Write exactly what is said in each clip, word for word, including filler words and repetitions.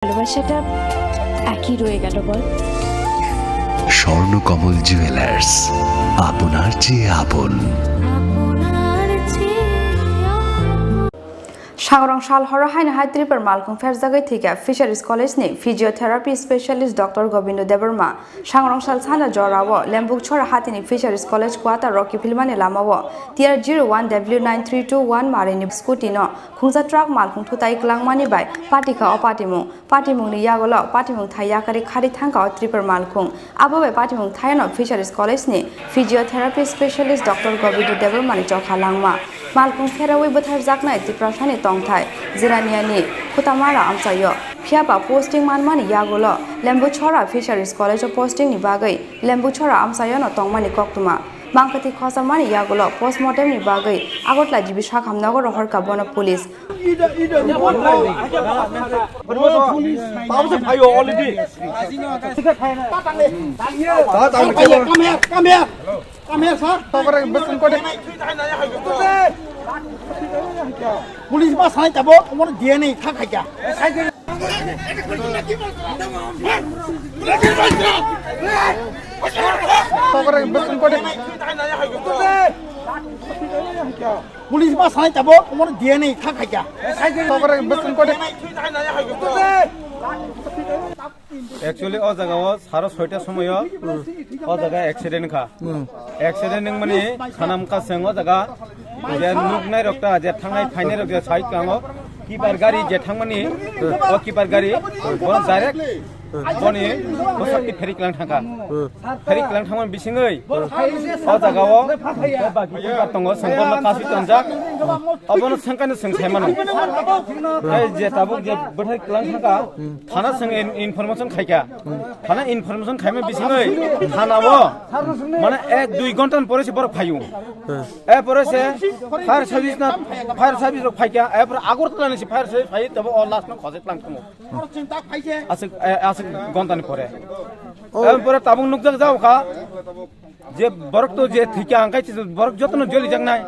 ভালোবাসাটা একই রয়ে গেল বল। স্বর্ণকমল জুয়েলার্স, আপনার চেয়ে আপন। Sangrong sal horo haino hai Tripur malkhung pherjagwi thwikha Fisheries College ni physiotherapy specialist Doctor Gobindo Debbarma. Sangrong sal sana jorao Lembukchora hatini Fisheries College quarter rok kiphilmani lamao T R zero one W nine three two one marini scooty no khungsa truck malkhung thutai kwlangmani bai patikha o patimung. Patimungni yagulo patimung thai yakari khari thangka o Tripur malkhung. Abo bai patimung thaiano Fisheries College ni physiotherapy specialist Doctor Gobindo Debbarmani chokha langma. Malkhung pherawi bwtharjaknai Tiprasani tongthai Jiraniani Khutamara amchaio. Phiyaba posting manmani yagulo Lembuchora Fisheries College o posting ni bagwi Lembuchora amchaiono tongmani koktwma. Mangkwthwi khochamani yagulo postmortem ni bagwi Agartala G B Sakham nogo rohorkha bono police. Come here, come here, come here, come here, sir. Police ba sanai tabo, omo D N A kha khaikha. Police ba sanai tabo, omo D N A kha khaikha. Actually, o jaga o saro soita somoyo o jaga accident kha. Hmm. Accident wngmani khanam kaseng o jaga je nuknai rok ta je thangnai phainai rok je side kango kipar gari je thangmani o kipar gari bo direct boni bosakti pheri klang thangkha. Hmm. Pheri klang thangmani bisingwi o jaga o tongo sengkorno kasi tonjak. Obono sengkano seng saimano. Ei je tabuk je bwthai klang thangkha. Thana seng in-, information khaikha. Thana information khaima bisingwi thana o mane ek dui ghonta ni pore se borok phaio. E pore se fire service na, fire service rok phaikha. E pore Agartala ni se fire service phai tabo o last no khojek lang thango. Aswk, e, aswk ghonta ni pore. E pore tabuk nukjak jao kha. Je borok to je thwikha hwnkhe borok jotono jolijaknai,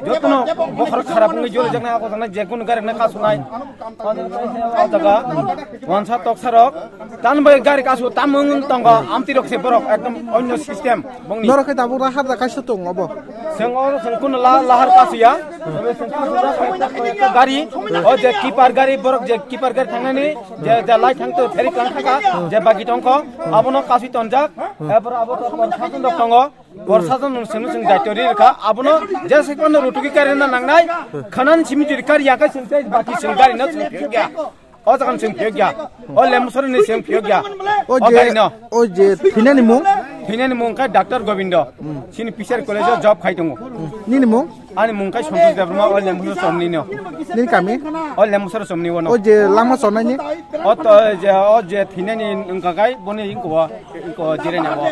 jotono bokhorok kharap wngwi jolijaknai, ako jaknai je kunu gari nai kasunai. O jaga wansa toksa rok tan bai gari kasu tam wng tongo, amtwi rok se borok ekdom onyo system bongni. Norok khe tabuk lahar da kaisa tong obo. Seng oro seng kunu la-, lahar kasuya. Gari, o je kipar gari, borok je kipar gari thangnani, je, je lai thang to pheri klang thangkha, je bagi tongkho, abono kasui tonjak, erpor abo to borsajon rok tongo, borsajon nwng simi simi daityo ri rwkha, abono je se kono rutuki gari na nangnai, khanan simi juri kari yakai simi tei baki simi gari no simi phiyokya. O jaga simi phiyokya. O Lemsori ni simi phiyokya. O O je, gari no. O je thinani mung? Thinani mung khe Doctor Gobindo. Sini Fisher College o job khai tongo. Nini mung? Ani mung khe Santosh Debbarma, o Lembusor somni no. Nini kami? O Lembusor somni wono. O je lama sonai ni? O to je, o je thinani wngka kai, boni wngko, wngko jireni abo.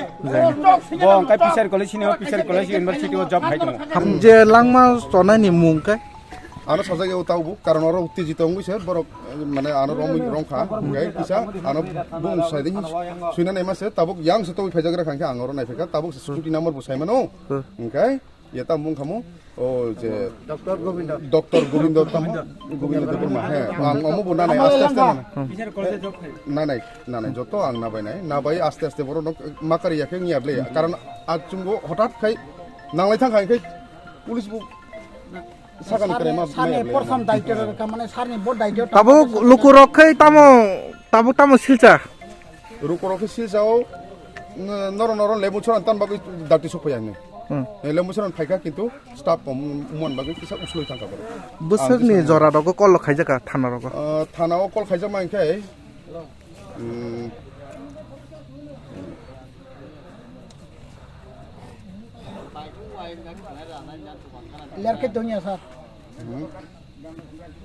Bo wngkai Fisher College sini, o Fisher College University o job khai tongo. Je langma sonai ni mung khe? Ano sajak ya utau bu, karon oro utti jito wngwi se borok, mane ano romwi rongkha, hwnkhe kisa ano bung sai de suina naima se, tabuk yang se tongwi phaijagra kha, hwnkhe ang oro naiphai kha, tabuk se scooty number bo sai mano, hwnkhe ya tamo wngkha mo, o je Doctor Gobindo tamo, Gobindo Debbarma, he, ang omo bo nanai aste aste nanai. Nanai, nanai, joto ang nabai nai, nabai aste aste borok no makari ya khe wngya ble, karon achungo hotat khai nanglai thang kha, hwnkhe police bo Sakani kwrwi ma, sarni ma porsom daityo rwkha, mane sarni bo daityo. Tabuk lukurok khai tamo, tabuk tamo silcha? Lukurok khai silcha o, n-, noro noro Lembuchora tan bagwi dakti sok phaiya hinwi. Hmm. Eh, Lembuchora phaikha kintu staff kom mon bagwi kisa uslui thangkha borok. Bwswkni jora rogo call khaijak kha thana rogo? Ah, thana o call khaijak ma hinkhe, hmm, Lerke donya sir.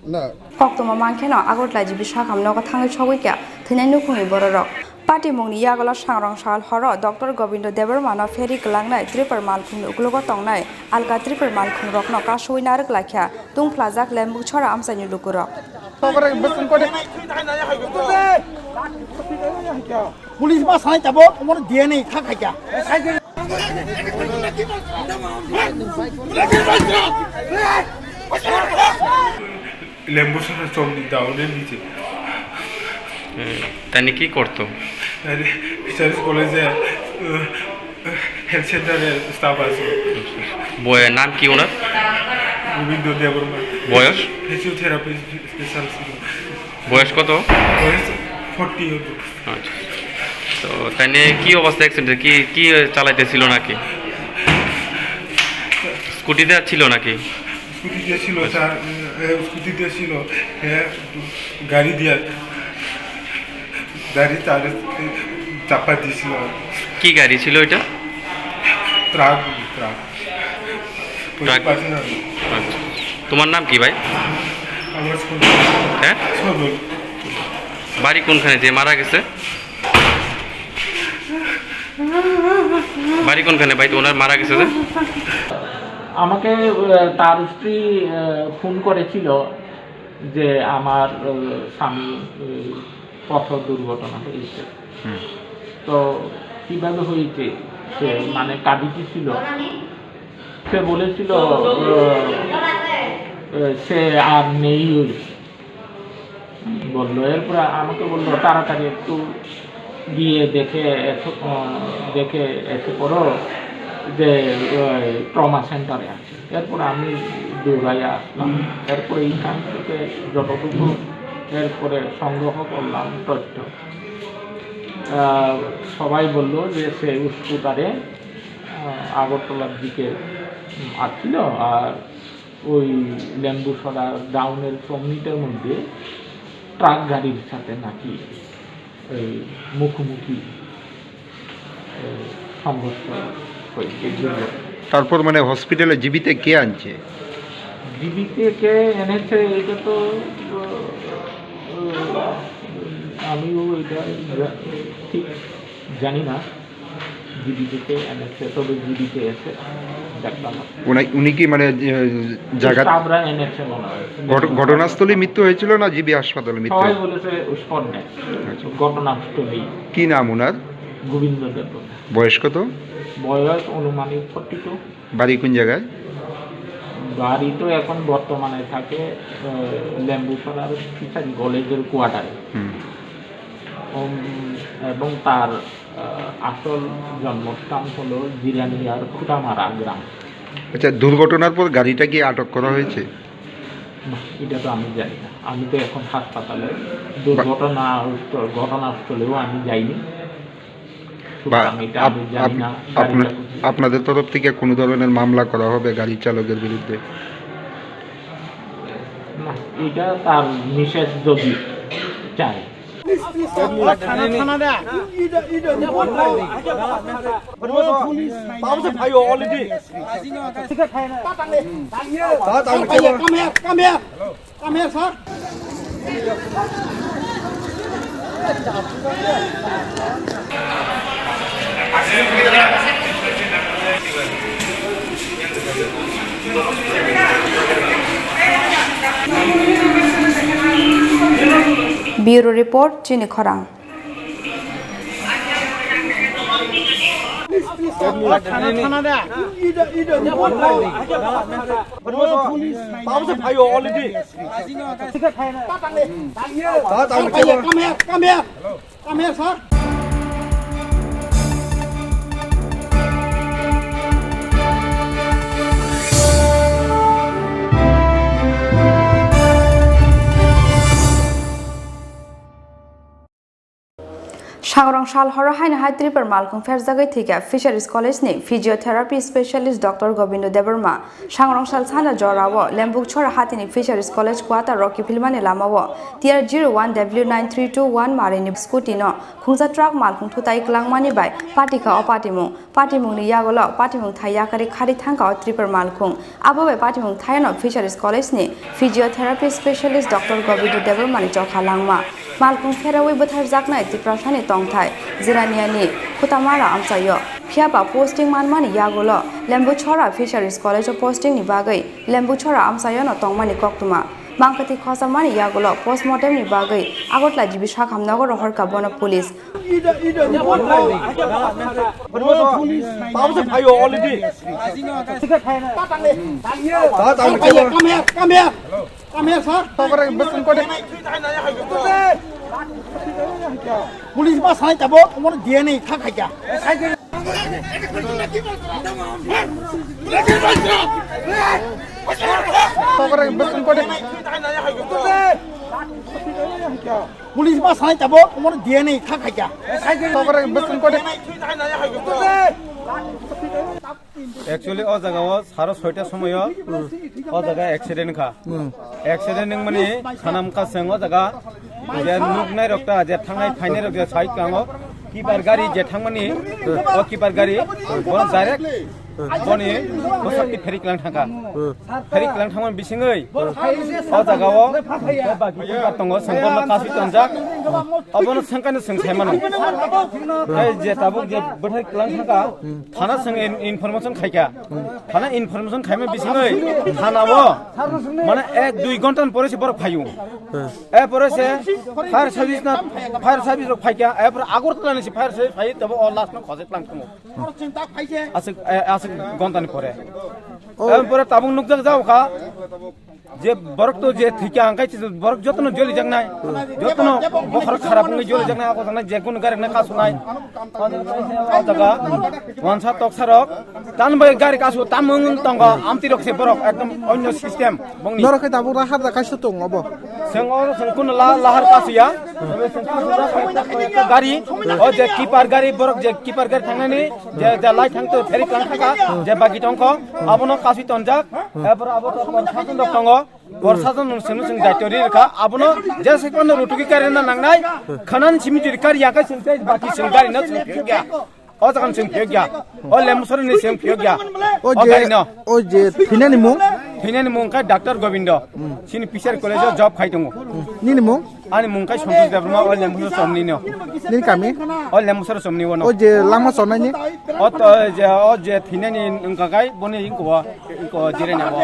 Na. Koktwma mankhe no Agartala G B Sakham nogo thangwi sogwi kha thwinai nukhungni bororok. Patimungni yagulo sangrong sal horo Doctor Gobindo Debbarma no pheri kwlangnai Tripur malkhungni uklogo tongnai alka Tripur malkhung rokno kasui narwk laikha tungphlajak Lembukchora amchaini lukurok. Police ma sanai tabo, omo D N A kha khaikha. Lembu sana chom ni daun ni niche. এ, তাইনে কি করতো? আরে, ফিশারিজ কলেজে, আহ, হেলথ সেন্টারের স্টাফ আছে। বয়-, নাম কি ওনার? গোবিন্দ দেববর্মা। বয়স? Physiotherapy specialist. বয়স কত? বয়স ফর্টি হতো। আচ্ছা। তো তাইনে কি অবস্থা অ্যাক্সিডেন্টে? কি, কি চালাইতেছিল নাকি? স্কুটিতে ছিল নাকি? স্কুটিতে ছিল, আচ্ছা। স্যার, এ, স্কুটিতে ছিল। এ, গাড়ি দিয়া, গাড়ি তার চাপা দিয়েছিল। কি গাড়ি ছিল এটা? Truck, truck. ট্রাক। পাশে না। আচ্ছা। তোমার নাম কি ভাই? আমার সজল। হ্যাঁ? সজল। বাড়ি কোনখানে যে মারা গেছে? বাড়ি কোনখানে ভাই, তো ওনার মারা গেছে যে? আমাকে, আহ, তার স্ত্রী, আহ, ফোন করেছিল যে আমার, আহ, স্বামী, আহ, পথ দুর্ঘটনা হয়েছে। হুম। তো কিভাবে হয়েছে? সে মানে কাঁদিতে ছিল, সে বলেছিল, আহ, আহ, সে আর নেই ওই। বললো, এরপরে আমাকে বললো, "তাড়াতাড়ি একটু গিয়ে দেখে এসো, আহ, দেখে এসে পড়ো যে ওই ট্রমা সেন্টারে আছে।" এরপরে আমি দৌড়াইয়া আসলাম। এরপরে এইখান থেকে যতটুকু এরপরে সংগ্রহ করলাম তথ্য, আহ, সবাই বললো যে সে স্কুটারে, আহ, আগরতলার দিকে, উম, আসছিল, আর ওই লেম্বুছড়া ডাউনের চমনিটার মধ্যে ট্রাক গাড়ির সাথে নাকি এই মুখোমুখি, এই সংঘর্ষ হয়েছে, দুর্ঘটনা। তারপর মানে হসপিটালে জিবিতে কে আনছে? জিবিতে কে এনেছে এটা তো, আহ, আমিও এটা জা-, ঠিক জানি না। জিবিতে কে এনেছে, তবে জিবিতে এসে দেখলাম। উনি, উনি কি মানে, এ, জায়গা স্টাফরা এনেছে মনে হয়। ঘট-, ঘটনাস্থলেই মৃত্যু হয়েছিল না জিবি হাসপাতালে মৃত্যু সবাই হয়েছিল? বলেছে স্পট ডেথ। আচ্ছা। ঘটনাস্থলেই। কি নাম ওনার? গোবিন্দ দেব। বয়স কত? বয়স অনুমানিক ফর্টি টু। বাড়ি কোন জায়গায়? বাড়ি তো এখন বর্তমানে থাকে, আহ, লেম্বুছড়ার ফিশারি কলেজের কোয়ার্টারে। হুম। উম, এবং তার, আহ, আসল জন্মস্থান হলো জিরানিয়ার খুটামারা গ্রাম। আচ্ছা, দুর্ঘটনার পর গাড়িটা কি আটক করা হয়েছে? না, এটা তো আমি জানি না। আমি তো এখন হাসপাতালে, বা- দুর্ঘটনা স্থ-, ঘটনাস্থলেও আমি যাইনি। বা সুতরাং এটা আপ-, আমি জানি আপ-, না, গাড়িটা আপনা-, কোথায়। আপনাদের তরফ থেকে কোনো ধরনের মামলা করা হবে গাড়ি চালকের বিরুদ্ধে? না, এটা তার মিসেস যদি চায়। থানা, থানা দা। পুলিশ। বাবু সাহেব, ভাই, already। Come here, come here, come here, sir. Bureau report, Chini Khorang. Come here, come here, come here, sir. Sangrong sal horo haino hai Tripura malkhung pherjagwi thwikha Fisheries College ni Physiotherapy Specialist Doctor Gobindo Debbarma. Sangrong sal sana jorao Lembukchora hatini Fisheries College quarter o kiphilmani lamao T R zero one W nine three two one marini scooty no khungsa truck malkhung thutai kwlangmani bai patikha o patimung. Patimungni yagulo patimung thai yakarwi kharwi thangkha o Tripura malkhung. Abo bai patimung thaiano Fisheries College ni Physiotherapy Specialist Doctor Govinda Debbarmani chokha langma. Malkhung pherawi bwtharjaknai Tiprasani tongthai Jiraniani Khutamara amchaio. Phiyaba posting manmani yagulo Lembuchhora Fisheries College o posting ni bagwi Lembuchhora amchaiono tongmani koktwma. Mangkwthwi khochamani yagulo postmortem ni bagwi Agartala G B Sakham nogo rohorkha bono police. Come here, come here, come here, sir. Police ma sanai tabok, omono D N A kha khaikha. Police ma sanai tabok, omono D N A kha khaikha. Actually, o jaga o saro soita somoyo o jaga accident kha. Hmm. Accident wngmani khanam kaseng o jaga je nuknai rok ta je thangnai phainai rok je sai kango kipar gari je thangmani o kipar gari bo direct boni bosakti pheri klang thangkha. Hmm. Pheri klang thangmani bisingoi o jaga o bagi kipar tongo sengkorno kasi tonjak. Obono sengkano seng saimano. Tei je tabuk je bwthai klang thangkha. Thana seng in-, information khaikha. Thana information khaima bisingoi thana o mane ek dui ghonta ni pore se borok phaio. E pore se fire service na, fire service rok phaikha. E pore Agartala ni se fire service phai tabo o last no khojek lang thungo. Aswk, e, aswk ghonta ni pore. E pore tabuk nukjak jao kha. Je borok to je thwikha hwnkhe borok jotono jolijaknai, jotono bokhorok kharap wngwi jolijaknai, ako jaknai je kunu gari roknai kasunai. O jaga wansa toksa rok tan bai gari kasu tam wng tongo, amtwi rok se borok ekdom onyo system bongni. Norok khe tabuk lahar da kaisa tong obo. Seng oro seng kunu la-, lahar kasuya. Gari, o je kipar gari, borok je kipar gari thangnani, je, je lai thang to ferry klang thangkha, je bagi tongkho, abono kasui tonjak, ebor abo to sajon rok tongo, bor sajon no sunu sung daityo ri rwkha, abono je se kono rutuki kari na nangnai, khanan simi juri kari yakai sung tei baki sung gari no sung phiyokya. O jagan sung phiyokya. O Lembusari ni sung phiyokya. O O je, gari no. O je thinani mung? Thinani mung kha Doctor Gobindo. Sini Fisher College o job khai tongo. Nini mung? Ani mung kha Santosh Debbarma, o Lembusari somni no. Nini kami? O Lembusari somni wono. O je langma sonai ni? O to je, o je thinani wngka kai boni ingko, ingko jireni abo.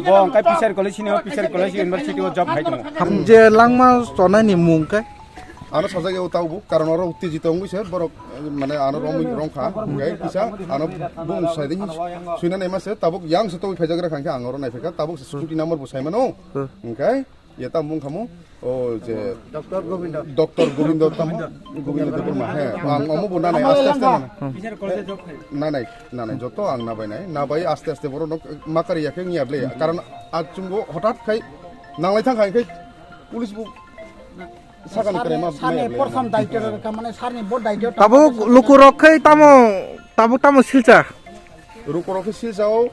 Bo wngkha Fisher College sini, o Fisher College University o job khai tongo. Je langma sonai ni mung khe? Ano sajak ya utau bu, karon oro uttejito wngwi se borok, eh, mane ano romwi rongkha, hwnkhe kisa ano bung sai de suina naima se, tabuk yang se tongwi phaijak rwkha hwnkhe ang oro naiphikha, tabuk se scooty number bo sai mano, hwnkhe ya tamo wngkha mo, o je Doctor Gobindo. Doctor Gobindo tamo, Gobindo Debbarma, he, ang omo bo nanai aste aste nanai. Nanai, nanai, joto ang nabai nai, nabai aste aste borok nok makari yakhe wngya ble, karon achungo hotat khai nanglai thang khai khe police bo Sakani kwrwi ma, sarni ma ya, porthom daityo rwkha, mane sarni bo daityo. Tabuk lukurok khai tamo, tabuk tamo silcha. Lukurok khai silcha o,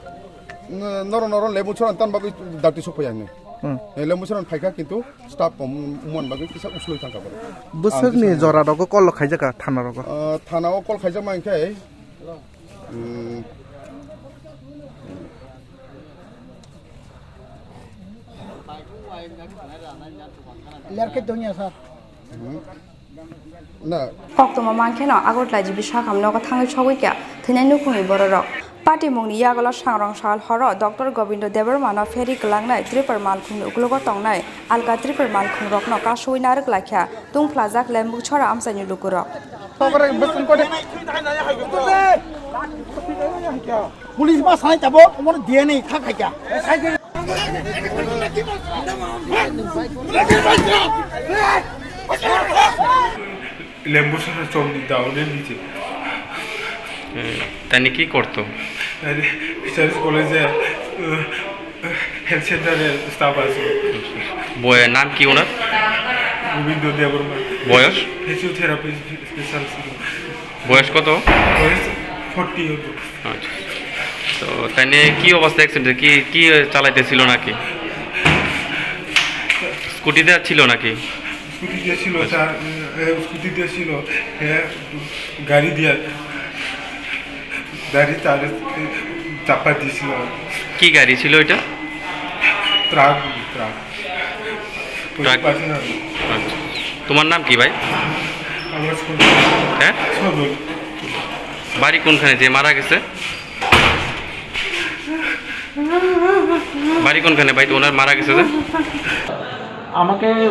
n-, noro noro Lembusari tan bagwi dati sok phai ang ni. Hmm. Eh, Lembusari phaikha kintu staff kom mon bagwi kisa usloi thangkha borok. Bwswkni jora rogo call khaijaka thana rogo. Ah, thana o call khaijak ma hwnkhe, hmm. Lerke donya sir. Na. Koktwma mankheno Agartala G B sakhamno nogo thangwi sogwi kha thwinai nukhungni bororok. Patimungni yagulo sangrong sal horo Doctor Gobindo Debbarmano pheri kwlangnai Tripur malkhungni uklogo tongnai alka Tripur malkhungrokno kasui narwk laikha tungphlajak Lembusari amchaini lukurok. Police ma sanai tabok, omono D N A kha khaikha. Lembusari chomni daune niche. এ, তাইনি কি করতো? আরে, ফিশারিজ কলেজে, আহ, হেলথ সেন্টারে স্টাফ আছে। বয়-, নাম কি ওনার? গোবিন্দ দেববর্মা। বয়স? Physiotherapy specialist. বয়স কত? বয়স ফর্টি হতো। আচ্ছা। তো তাইনি কি অবস্থা অ্যাক্সিডেন্টে? কি, কি চালাইতেছিল নাকি? স্কুটিতে ছিল নাকি? স্কুটিতে ছিল, আচ্ছা। চা-, এ, স্কুটিতে ছিল। এ, গাড়ি দিয়ে গাড়ি তার চাপা দিয়েছিল। কি গাড়ি ছিল এটা? Truck, truck. ট্রাক। পঁচিশ পার্সেন্ট হবে। আচ্ছা। তোমার নাম কি ভাই? আমার সবুজ। হ্যাঁ? সবুজ। বাড়ি কোনখানে যে মারা গেছে? বাড়ি কোনখানে ভাই তোমার মারা গেছে যে? আমাকে, আহ,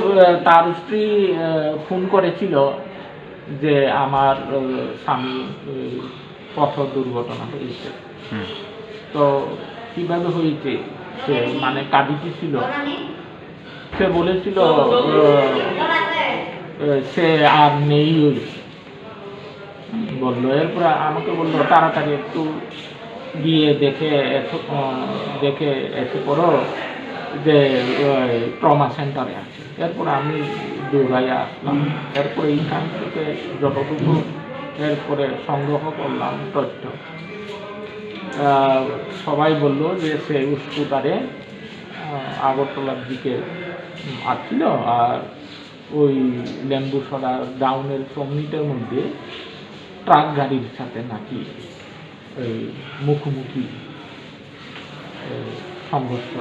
তার স্ত্রী, আহ, ফোন করেছিল যে আমার, আহ, স্বামী, আহ, পথ দুর্ঘটনা হয়েছে। হুম। তো কিভাবে হয়েছে? সে মানে কাঁদিতেছিল। সে বলেছিল, আহ, এ, সে আর নেই ওই। বললো, এরপরে আমাকে বললো, "তাড়াতাড়ি একটু গিয়ে দেখে এসো, আহ, দেখে এসে পড়ো যে ওই ট্রমা সেন্টারে আছে।" এরপরে আমি দৌড়াইয়া আসলাম। এরপরে এইখান থেকে যতটুকু এরপরে সংগ্রহ করলাম তথ্য, আহ, সবাই বললো যে সে স্কুটারে, আহ, আগরতলার দিকে, উম, আসছিল, আর ওই লেম্বুছড়া ডাউনের কমিউনিটির মধ্যে ট্রাক গাড়ির সাথে নাকি এই মুখোমুখি, এই সংঘর্ষ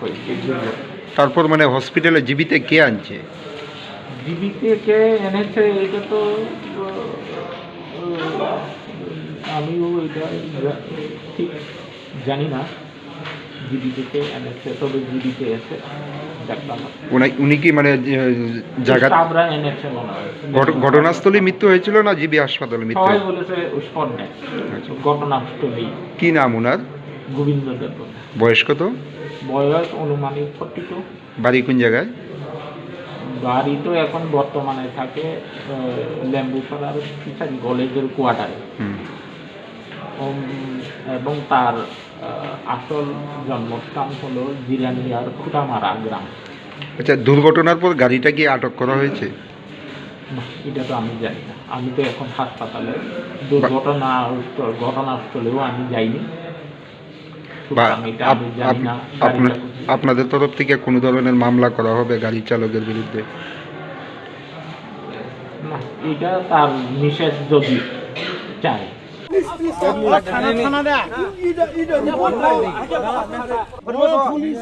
হয়েছে, দুর্ঘটনা। তারপর মানে হসপিটালে জিবিতে কে আনছে? জিবিতে কে এনেছে এটা তো, আহ, আমিও এটা জা-, ঠিক জানি না। জিবিতে কে এনেছে, তবে জিবিতে এসে দেখলাম। উনি, উনি কি মানে, এ, জায়গা স্টাফরা এনেছে মনে হয়। ঘট-, ঘটনাস্থলেই মৃত্যু হয়েছিল না জিবি হাসপাতালে মৃত্যু সবাই হয়েছিল? বলেছে স্পট ডেথ। আচ্ছা। ঘটনাস্থলেই। কি নাম ওনার? গোবিন্দ দেববর্মা। বয়স কত? বয়স অনুমানিক ফর্টি টু। বাড়ি কোন জায়গায়? বাড়ি তো এখন বর্তমানে থাকে, আহ, লেম্বুছড়ার পিছনে কলেজের কোয়ার্টারে। হুম। উম, এবং তার, আহ, আসল জন্মস্থান হলো জিরানিয়ার খুটামারা গ্রাম। আচ্ছা, দুর্ঘটনার পর গাড়িটা কি আটক করা হয়েছে? না, এটা তো আমি জানি না। আমি তো এখন হাসপাতালে বা- দুর্ঘটনা স্থ-, ঘটনাস্থলেও আমি যাইনি। বা সুতরাং এটা আপ-, আমি জানি আপ-, না, আপনার, গাড়িটা কোথায়। আপনাদের তরফ থেকে কোনো ধরনের মামলা করা হবে গাড়ি চালকের বিরুদ্ধে? না, এটা তার মিসেস যদি চায়। Please, please, stop. Thana, thana da. Police.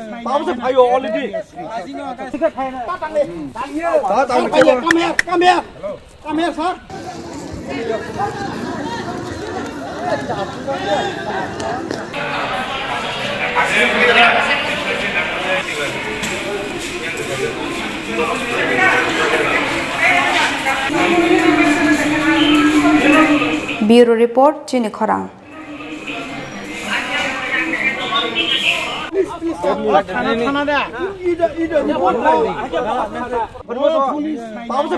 Come here, come here, come here. Come here, sir. Bureau Report, Chini Khorang. Thana, thana da. Police. Come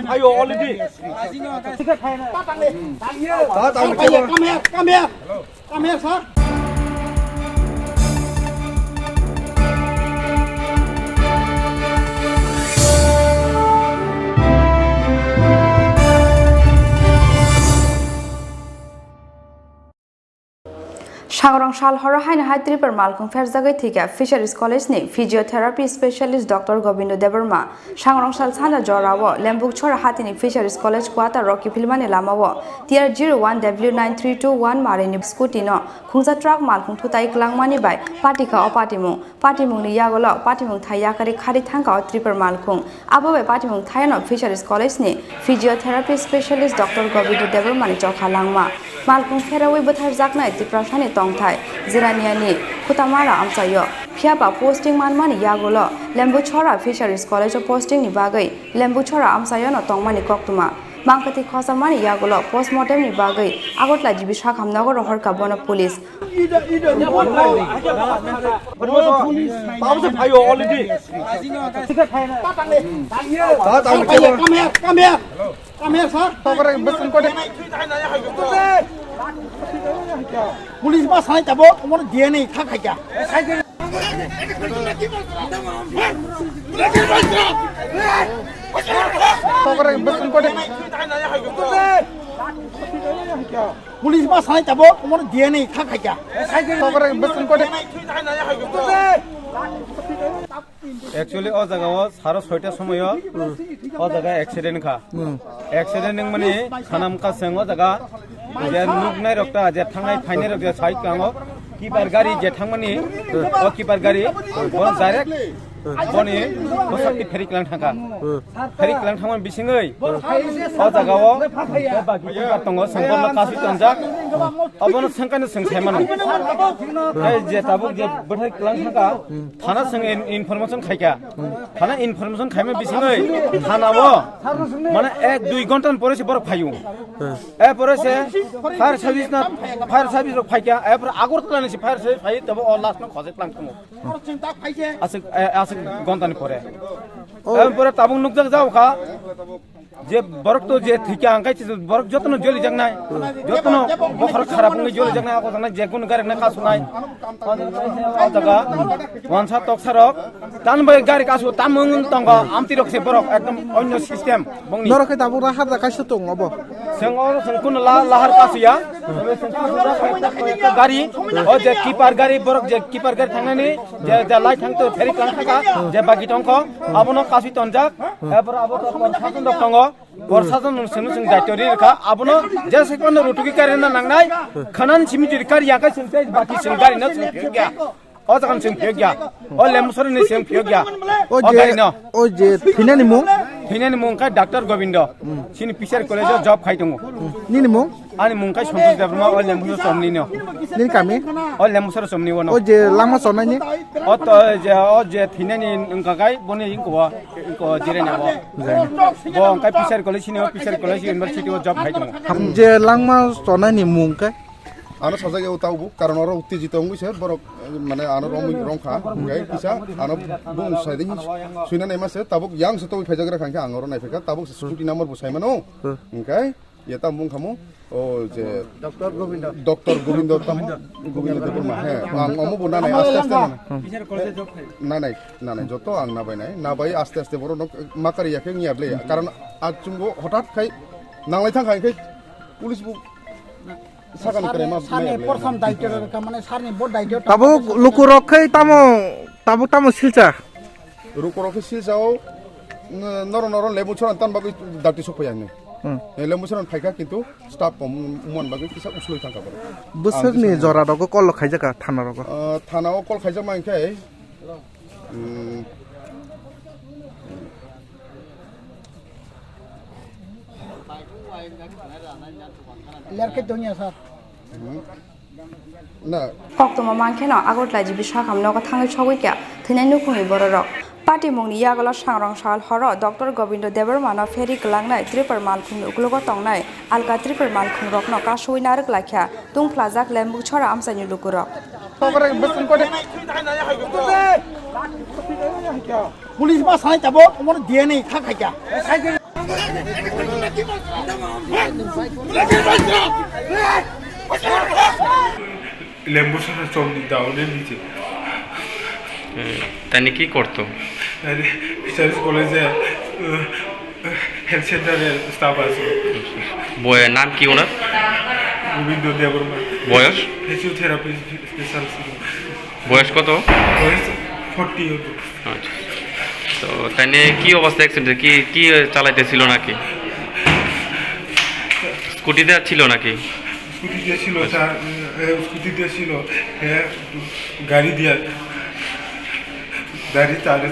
here, come here, come here. Come here, sir. Sangrong sal horo haino hai Tripura malkhung pherjagwi thwikha Fisheries College ni Physiotherapy Specialist Doctor Gobindo Debbarma. Sangrong sal sanja jorao Lembukchora hatini Fisheries College quarter o kiphilmani lamao T R zero one W nine three two one marini scooty no khungsa truck malkhung thutai kwlangmani bai patikha o patimung. Patimungni yagulo patimung thai yakarwi kharwi thangkha o Tripura malkhung. Abo bai patimung thaiano Fisheries College ni Physiotherapy Specialist Doctor Govinda Debbarma ni chokha langma. Malkhung pheraui bwtharjaknai Tiprasani tongthai Jiraniani Khutamara amchaio. Phiyaba posting manmani yagulo Lembuchhora Fisheries College o posting ni bagwi Lembuchhora amchaiono tongmani koktwma. Mangkwthwi khochamani yagulo postmortem ni bagwi Agartala G B Sakham nogo rohorkha bono police. Come here, come here, come here, sir. Police ba sanai tabok, omo D N A kha khaikha. Police ba sanai tabok, omo D N A kha khaikha. Actually, o jaga o saro soita somoyo o jaga accident kha. Hmm. Accident wngmani sanam kaseng o jaga je nuknai rok ta je thangnai phainai rok je sai kango kipar gari je thangmani o kipar gari bo direct boni bosakti pheri klang thangkha. Hmm. Pheri klang thangmani bisingwi o jaga o bagi kipar tongo sengkorno kasi tonjak obono sengkano seng saimano. Tei je tabuk je bwthai klang thangkha thana seng in-, information khaikha. Thana information khaima bisingwi thana o mane ek dui ghonta ni pore se borok phaio. E pore se fire service na, fire service rok phaikha, e pore Agartala ni se fire service phai tabo o last no khojek lang tongo. Aswk, e, aswk ghonta ni pore. E pore tabuk nukjak jao kha. Je borok to je thwikha ang khe borok jotono joli jaknai, jotono bokhorok kharap wngwi joli jaknai, ako jaknai je kunu gari na kasunai. O jaga wansa toksa rok tan bai gari kasu tam wng tongo, amti rok se borok ekdom onyo system bongni. Norok khe tabuk lahar da kaisa tong obo. Seng oro seng kunu la lahar kasuya. Gari o je keeper gari borok je keeper gari thangnani je je lai thang to ferry klang thaka je bagi tongkho abono kasui tonjak. Ebor abo to kon sasun rok tongo. Borsa jon nung senu sung daityo ri rikha. Abono jesa kono rutuki kari na nangnai. Khanan simi juri kari yakai sung tei baki sung gari na sung phiyok ya. O jagan sung phiyok ya. O Lembusori ni sung phiyok ya. O O je, gari no. O je thinani mung? Thinani mung kha Doctor Gobindo. Sini Fisher College o job khai tongo. Nini mung? Ani mung kha Santosh Debbarma, o Lembusori somni no. Nini kami? O Lembusori somni wono. O je lama sonani? O to je, o je thinani wngka kai boni ingko. Ko jireni abo. Jai. Bo hwnkhai Fisher College sini, Fisher College University o job khai tongo. Je langma sonani mung khe? Ano sajak eo taubo, karon oro uttejito wngwi se borok, mane ano romwi rongkha, hwnkhai kisa ano bung saide suina naima se, tabuk yang se tongwi phaijak rwkha hwnkhe ang oro naiphaikha, tabuk se scooty number bo saimano, hwnkhe. Ye tamo wngkha mo, o je Doctor Gobindo. Doctor Gobindo tamo, Gobindo Debbarma, he, ang omo bo nanai aste aste nanai. Nanai, nanai, joto ang nabai nai, nabai aste aste borok nok makari yakhe ngiya ble, karon achungo hotat khai nanglai thang khai khai police bo sakan kare ma Sarni maya ble. Portham daityo rwkha, mane sarni bo daityo. Tabuk lukurok khai tamo, tabuk tamo silcha. Rukorok khe silsao, n-, noro noro Lembusori tan bagwi dakti sok phaiya hinwi. Hmm. Eh, Lembusori phaikha kintu staff kom mon bagwi kisa uslui thangkha borok. Bwswkni jora rogo call khaijaka thana rogo? Ah, thana o call khaijak ma hinkhe, hmm, Lerke donya sir. Hmm. Na. Koktwma mankheno Agartala G B sakham nogo thangwi sogwi kha thwinai nukhungni bororok. Patimungni yagulo sangrong sal horo Doctor Gobindo Debbarmano pheri kwlangnai Tripura malkhungni uklogo tongnai alka Tripura malkhungrokno kasui narwk laikha tungphlajak Lembukchora amchaini lukurok. Police ma sanai tabuk, omono D N A kha khaikha. Lembusori chowk ni daune niche. তাইনি কি করতো? তাইনি ফিশারিজ কলেজে, আহ, হেলথ সেন্টারে স্টাফ আছে। বয়-, নাম কি ওনার? গোবিন্দ দেববর্মা। বয়স? Physiotherapy specialist. বয়স কত? বয়স ফর্টি হতো। আচ্ছা। তো তাইনে কি অবস্থা অ্যাক্সিডেন্টে? কি, কি চালাইতেছিল নাকি? স্কুটিতে ছিল নাকি? স্কুটিতে ছিল, আচ্ছা। চা-, এ, স্কুটিতে ছিল। এ, গাড়ি দিয়ে গাড়ি চালে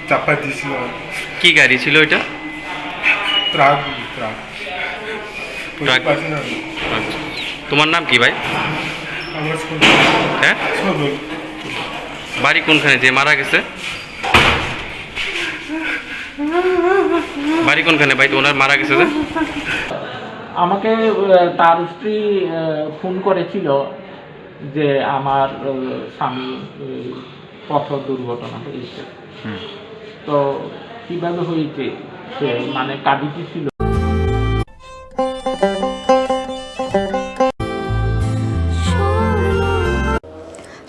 চাপা দিয়েছিল। কি গাড়ি ছিল এটা? Truck, truck. ট্রাক? পাশে না। আচ্ছা। তোমার নাম কি ভাই? আমার সজল। হ্যাঁ? সজল। বাড়ি কোনখানে যে মারা গেছে? বাড়ি কোনখানে ভাই, তো ওনার মারা গেছে যে? আমাকে, আহ, তার স্ত্রী, আহ, ফোন করেছিল যে আমার, আহ, স্বামী, আহ, পথ দুর্ঘটনা হয়েছে। হুম। তো কিভাবে হয়েছে? সে মানে কাঁদিতেছিল।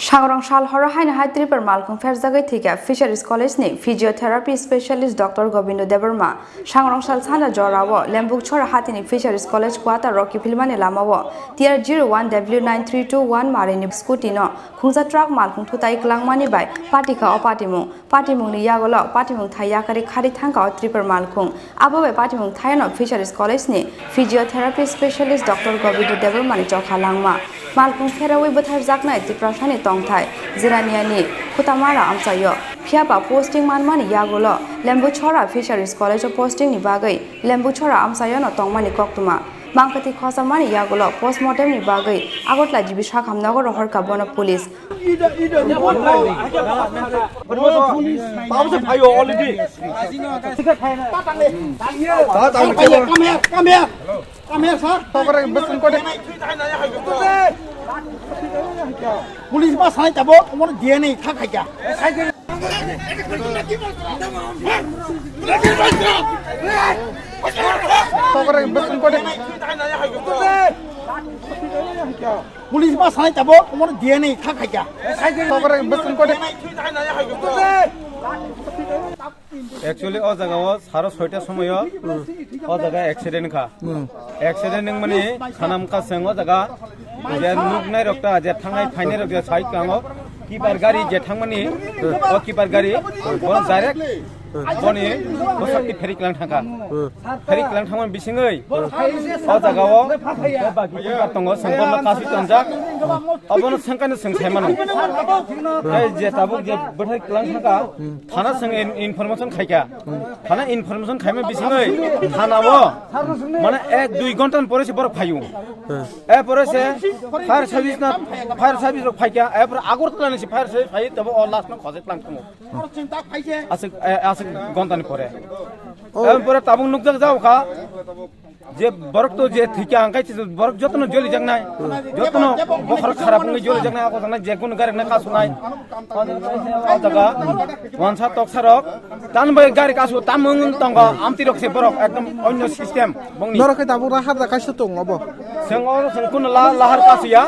Sangrong sal horo haino hai Tripura malkhung pherjagwi thwikha Fisheries College ni physiotherapy specialist Doctor Gobindo Debbarma. Sangrong sal sanja jorao Lembukchora hatini Fisheries College quarter o kiphilmani lamao T R zero one W nine three two one marini scooty no khungsa truck malkhung thutai kwlangmani bai patikha o patimung. Patimungni yagulo patimung thai yakarwi kharwi thangkha o Tripura malkhung. Abo bai patimung thaiano Fisheries College ni physiotherapy specialist Doctor Gobindo Debbarmani chokha langma. Malkhung pherawi bwtharjaknai Tiprasani tongthai Jiraniani Khutamara amchaio. Phiyaba posting manmani yagulo Lembukchora Fisheries College o posting ni bagwi Lembukchora amchaiono tongmani koktwma. Mangkwthwi khochamani yagulo postmortem ni bagwi Agartala G B sakham nogo rohorkha bono police. Come here, come here, come here, come here, sir. Police ma sanai tabuk, omono D N A kha khaikha. Police ma sanai tabo, umor D N A kha khaikya. Tokore besin kode. Actually, o jaga o saro soita somoyo, o jaga accident kha. Hmm. Accident wngmani khanam kaseng o jaga, je nuknai rok ta, je thangnai phainai rok je sai kango, kipar gari je thangmani, o kipar gari, bo direct boni bwsakni pheri klang thangkha. Hmm. Pheri klang thangmani bisingwi o jaga o bagi kipar tongo, sengkorno kasi tonjak. Abono sengkano seng sai mano. Tei je tabuk je bwthai klang thangkha, thana seng in-, information khaikha. Thana information khaima bisingwi thana o mane ek dui ghonta ni pore se borok phaio. Hmm. E pore se fire service na, fire service rok phaikha, e pore Agartala ni se fire service phai, tebo o last no khojak lang thungo. Aswk, eh, aswk ghonta ni pore. Oh. Em pore tabuk nukjak jao kha. Je borok to je thikya hangkai se borok jotono joli jaknai. Jotono bokhor kharap wngwi joli jaknai, ako jaknai je kunu gari na kasunai. O jaga wansa toksa rok. Tan bai gari kasu tamung tongo, amti rok se borok ekdom onyo system. Bongni. Norok khe tabuk lahar da kaisa tong obo. Seng oro seng kun la lahar kasuya.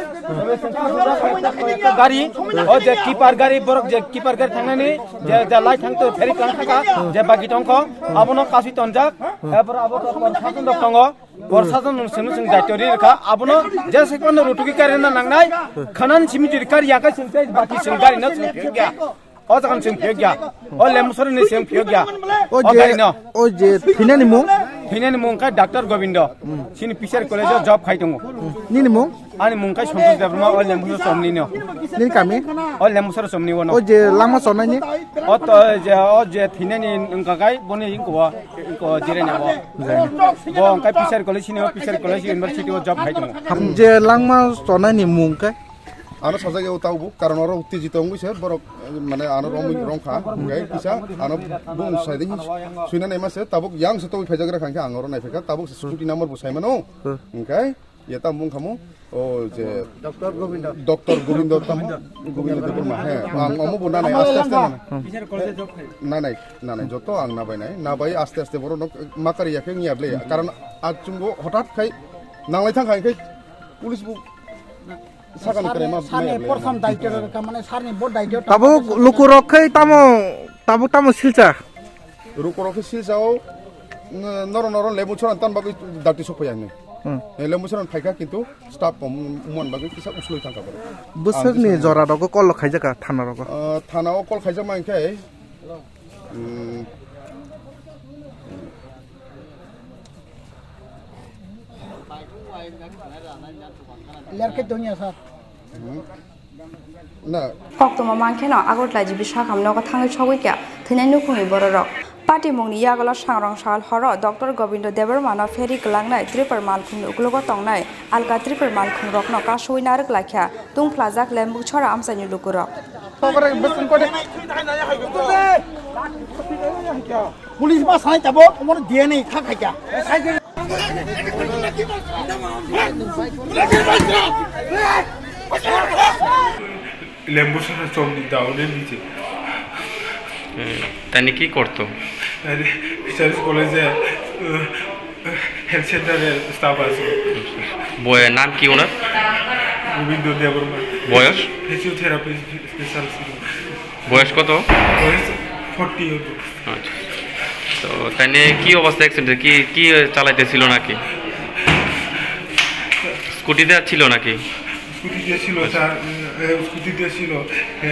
Gari, o je kipar gari, borok je kipar gari thangnani, je, je lai thang to pheri klang thaka, je bagi tongkho, abono kasi tonjak, ebor abo to bor sajon rok tongo, bor sajon rok seng seng daityo ri rikha, abono je se kono rutuki kari na nangnai, khanan simi juri kari yakai seng tei baki seng gari no seng phiyokya. O jagan seng phiyokya. O Lembusarani seng phiyokya. O O je, gari no. O je thinani mung? Thinani mung kha Doctor Gobindo. Sini Fisher College o job khai tongo. Nini mung? Ani mung kha Santosh Debbarma, o Lembusar somni no. Nini kami? O Lembusar somni wono. O je langma sonani? O to je, o je thinani wngka kai boni ingko, ingko jireni abo. Bo wngka Fisher College sini, o Fisher College University o job khai tongo. Je langma sonani mung khe? Ano sajak ya tabuk, karon oro uttejito wngwi se borok, eh, mane ano romwi rongkha, hwnkhe kisa ano bung sai de hin suina naima se tabuk yang se tongwi phaijak rwkha hwnkhe ang oro naiphaikha, tabuk se scooty number bo sai mano, hwnkhe ya tamo wngkha mo, o je Doctor Gobindo. Doctor Gobindo tamo, Gobindo Debbarma, he, ang omo bo nanai aste aste nanai. Nanai, nanai, joto ang nabai nai, nabai aste aste borok no makari yakhe wngya ble, karon achungo hothat khai nanglai thang khai khe police bo Sakani Sarni, kare ma, sarni ma ya, portham ma. Daityo rwkha, mane sarni bo daityo. Tabuk lukurok khai tamo, tabuk tamo silcha. Lukurok khai silcha o, n-, noro noro Lembusarani tan bagwi dati sok phai ani. Hmm. Eh, Lembusarani phaikha kintu staff kom mon bagwi kisa uslui thangkha borok. Bwswkni jora rogo call khaijaka thana rogo. Ah, thana o call khaijak ma hinkhe, hmm, Lerkhe donya sir. Na. Koktwma mankheno Agartala G B sakham nogo thangwi sogwi kha thwinai nukhungni bororok. Patimungni yagulo sangrong sal horo Doctor Gobindo Debbarmano pheri kwlangnai Tripur malkhungni uklogo tongnai alka Tripur malkhungrokno kasui narwk laikha tungphlajak Lembusara amchaini lukurok. Police ma sanai tabo, omono D N A kha khaikya. Lembusara chomni daune niche. Eh, তাইনি কি করতো? আরে, ফিশারিজ কলেজে, আহ, হেলথ সেন্টারে স্টাফ আছে। বয়-, নাম কি ওনার? গোবিন্দ দেববর্মা। বয়স? Physiotherapy specialist. বয়স কত? বয়স ফর্টি হতো। আচ্ছা। তো তাইনে কি অবস্থা অ্যাক্সিডেন্টে? কি, কি চালাইতেছিল নাকি? স্কুটিতে ছিল নাকি? স্কুটিতে ছিল, আচ্ছা। স্যার, এ, স্কুটিতে ছিল। এ,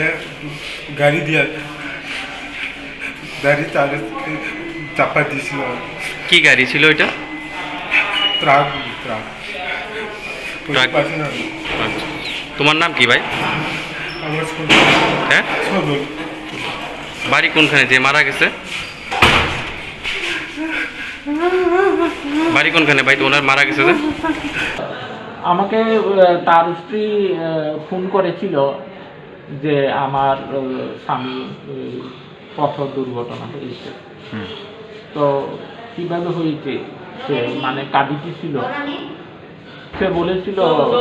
গাড়ি দিয়ে, গাড়ি চালে-, চাপা দিয়েছিল। কি গাড়ি ছিল এটা? Truck, truck. ট্রাক। পাশে না। আচ্ছা। তোমার নাম কি ভাই? আমার ছোট। হ্যাঁ? ছোট। বাড়ি কোনখানে যে মারা গেছে? বাড়ি কোনখানে ভাই, তো ওনার মারা গেছে যে? আমাকে, আহ, তার স্ত্রী, আহ, ফোন করেছিল যে আমার, আহ, স্বামী, আহ, পথ দুর্ঘটনা হয়েছে। হুম। তো কিভাবে হয়েছে? সে মানে কাঁদিতেছিল। সে বলেছিল, আহ,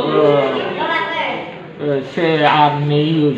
আহ, সে আর নেই ওই।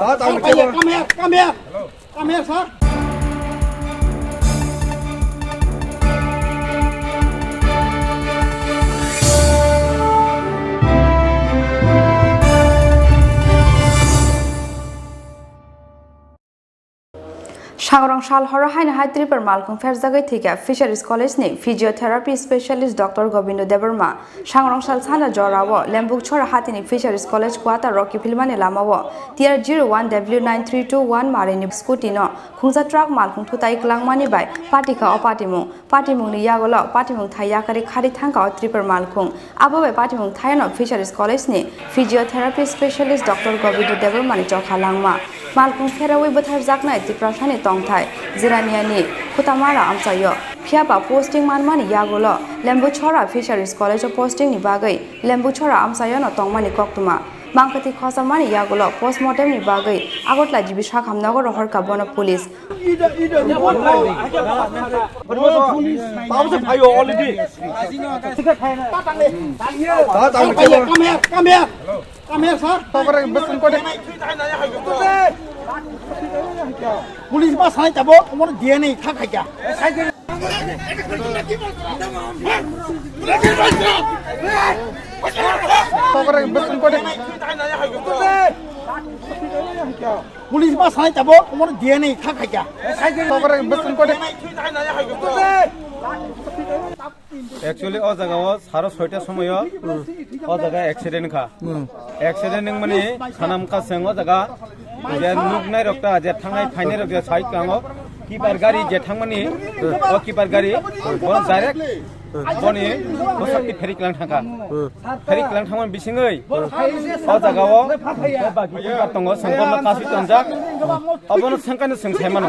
Come here, come here, come here, sir. Sangrong sal horo haino hai Tripura malkhung pherjagwi thwikha Fisheries College ni physiotherapy specialist Doctor Gobindo Debbarma. Sangrong sal sanda jorao Lembukchora hatini Fisheries College quarter rok kiphilmani lamao T R zero one W nine three two one marini scooty no khungsa truck malkhung thutai kwlangmani bai patikha o patimung. Patimungni yagulo patimung thai yakarwi kharwi thangkha o Tripura malkhung. Abo bai patimung thaiano Fisheries College ni physiotherapy specialist Doctor Gobindo Debbarmani chokha langma. Malkhung pherawi bwtharjaknai Tiprasani tongthai Jiraniani Khutamara amchaio. Phiyaba posting manmani yagulo Lembuchora Fisheries College o posting ni bagwi Lembuchora amchaiono tongmani koktwma. Mangkwthwi khochamani yagulo postmortem ni bagwi Agartala G B Sakham nogo rohorkha bono police. Ida, ida, report. Police. Babu se phaio already. Come here, come here, come here. Come here, sir. Police ba sanai tabo, omo D N A kha khaikha. Police ba sanai tabo, omo D N A kha khaikha. Actually, o jaga o saro soita somoyo o jaga accident kha. Accident wngmani sanam kaseng o jaga je nuknai rok ta, je thangnai phainai rok je sai kango, kipar gari je thangmani, o kipar gari bo direct boni bosakti pheri klang thangkha. Pheri klang thangmani bisingwi o jaga o bagi kipar tongo, sengkorno kasi tonjak. Obono sengkano seng saimano.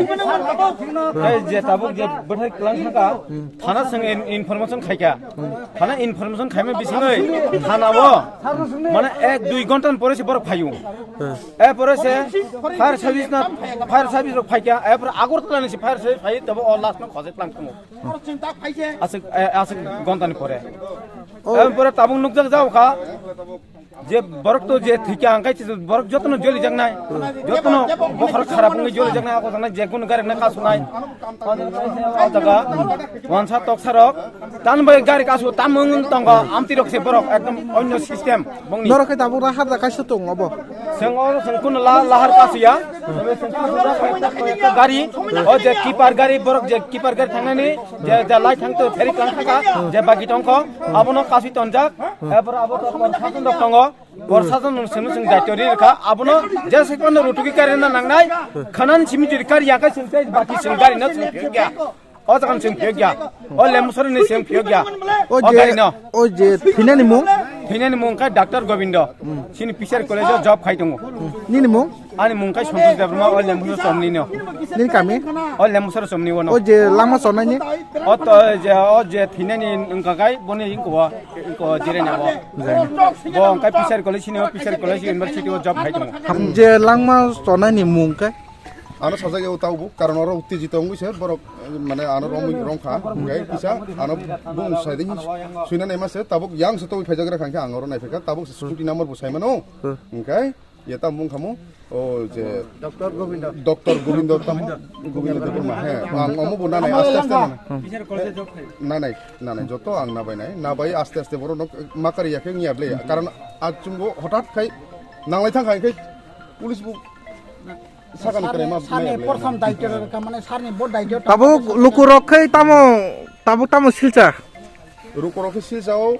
Tei je tabuk je bwthai klang thangkha, thana seng in-, information khaikha. Thana information khaima bisingwi thanao mane ek dui ghonta ni pore se borok phaio. E pore se fire service na, fire service rok phaikha, e pore Agartala ni se fire service phai, tabo o last no khojek lang thango. Aswk, e, aswk ghonta ni pore. E pore tabuk nukjak jao kha. Je borok to je thwikha hwnkhe borok jotono jolijaknai, jotono bokhorok kharap wngwi jolijaknai, ako jaknai je kunu gari roknai kasunai. O jaga wansa toksa rok, tan bai gari kasu tam wng tongo, amtwi rok se borok ekdom onyo system bongni. Norok khe tabuk lahar da kaisa tong obo. Seng o seng kunu la lahar kasuya, gari, o je keeper gari, borok je keeper gari thangnani, je je lai thang to ferry tang thaka, je bagi tongkho, abono kasui tonjak, ebor abo to kon sakon rok tongo. Borsajon nwng simi chwng daityo ri rwkha, abono je se kono rutuki karina nangnai, khanan simi juri kari yakai chwng tei baki chwng gari no chwng phiyokya. O jagan chwng phiyokya. O Lembusari ni chwng phiyokya. O O je, gari no. O je thinani mung? Thinani mung kha Doctor Gobindo. Sini Fisher College o job khai tongo. Nini mung? Ani mung kha Santosh Debbarma, o Lembusari chomni no. Nini kami? O Lembusari chomni wono. O je lama sonani? O to je, o je thinani wngka kai, boni wngko, wngko jireni abo. Bo hwnkhai Fisher College sini, Fisher College University o job khai tongo. Je langma sonani mung khe? Ano sajak eo taubo, karon oro uttejito wngwi se borok, mane ano romwi rongkha, hwnkhai kisa ano bung saide hin suina naima se, tabuk yang se tongwi phaijagra kha hwnkhe ang oro naiphaikha, tabuk se scooty number bo saimano, hwnkhe ye tamo wngkha mo, o je Doctor Gobindo. Doctor Gobindo tamo, Gobindo Debbarma, he, ang omo bo nanai aste aste nanai. Nanai, nanai, joto ang nabai nai, nabai aste aste borok nok makari yakhe wngya ble, karon achungo hotat khai nanglai thang khai khe police bo sakani kare ma, sarni ma portham daityo rwkha, mane sarni bo daityo. Tabuk lukurok khai tamo, tabuk tamo silcha. Lukurok khai silcha o,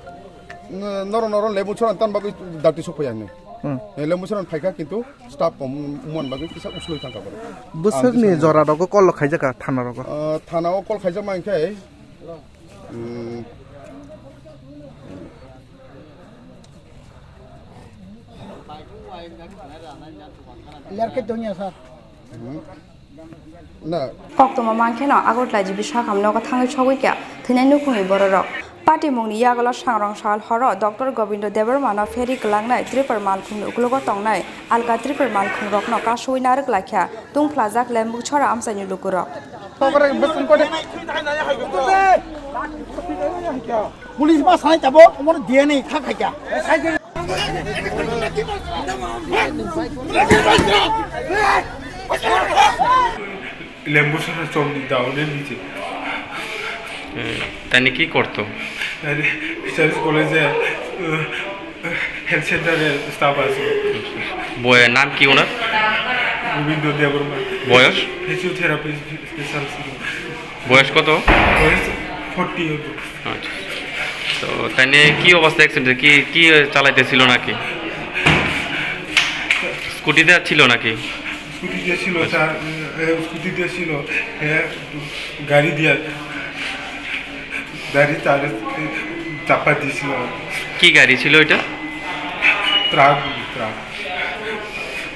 n-, noro noro Lembusari tan bagwi dakti sok phai ani. Hmm. Eh, Lembusari phaikha kintu staff kom mon bagwi kisa uslui thangkha borok. Bwswkni jora rogo call khaijak kha thana rogo. Ah, thana o call khaijak ma hwnkhe, hmm, Lerke donya sir. Hmm. Na. Koktwma mankheno Agartala G B sakhamno nogo thangwi sogwi kha thwinai nukhungni bororok. Patimungni yagulo sangrong sal horo Doctor Gobindo Debbarmano pheri kwlangnai Tripur malkhungni uklogo tongnai alka Tripur malkhungrokno kasui narwk laikha tungphlajak Lembusari amchaini lukurok. Police ma sanai tabuk, omono D N A kha khaikha. Lembusari chomni daune niche. তাইনি কি করতো? আরে, ফিশারিজ কলেজে, আহ, হেলথ সেন্টারে স্টাফ আছে। বয়-, নাম কি ওনার? গোবিন্দ দেববর্মা। বয়স? Physiotherapy specialist. বয়স কত? বয়স ফর্টি হতো। আচ্ছা। তো তাইনে কি অবস্থা অ্যাক্সিডেন্টে? কি, কি চালাইতেছিল নাকি? স্কুটিতে ছিল নাকি? স্কুটিতে ছিল, আচ্ছা। স্যার, এ, স্কুটিতে ছিল। এ, গাড়ি দিয়ে গাড়ি তার চাপা দিয়েছিল। কি গাড়ি ছিল এটা? Truck, truck.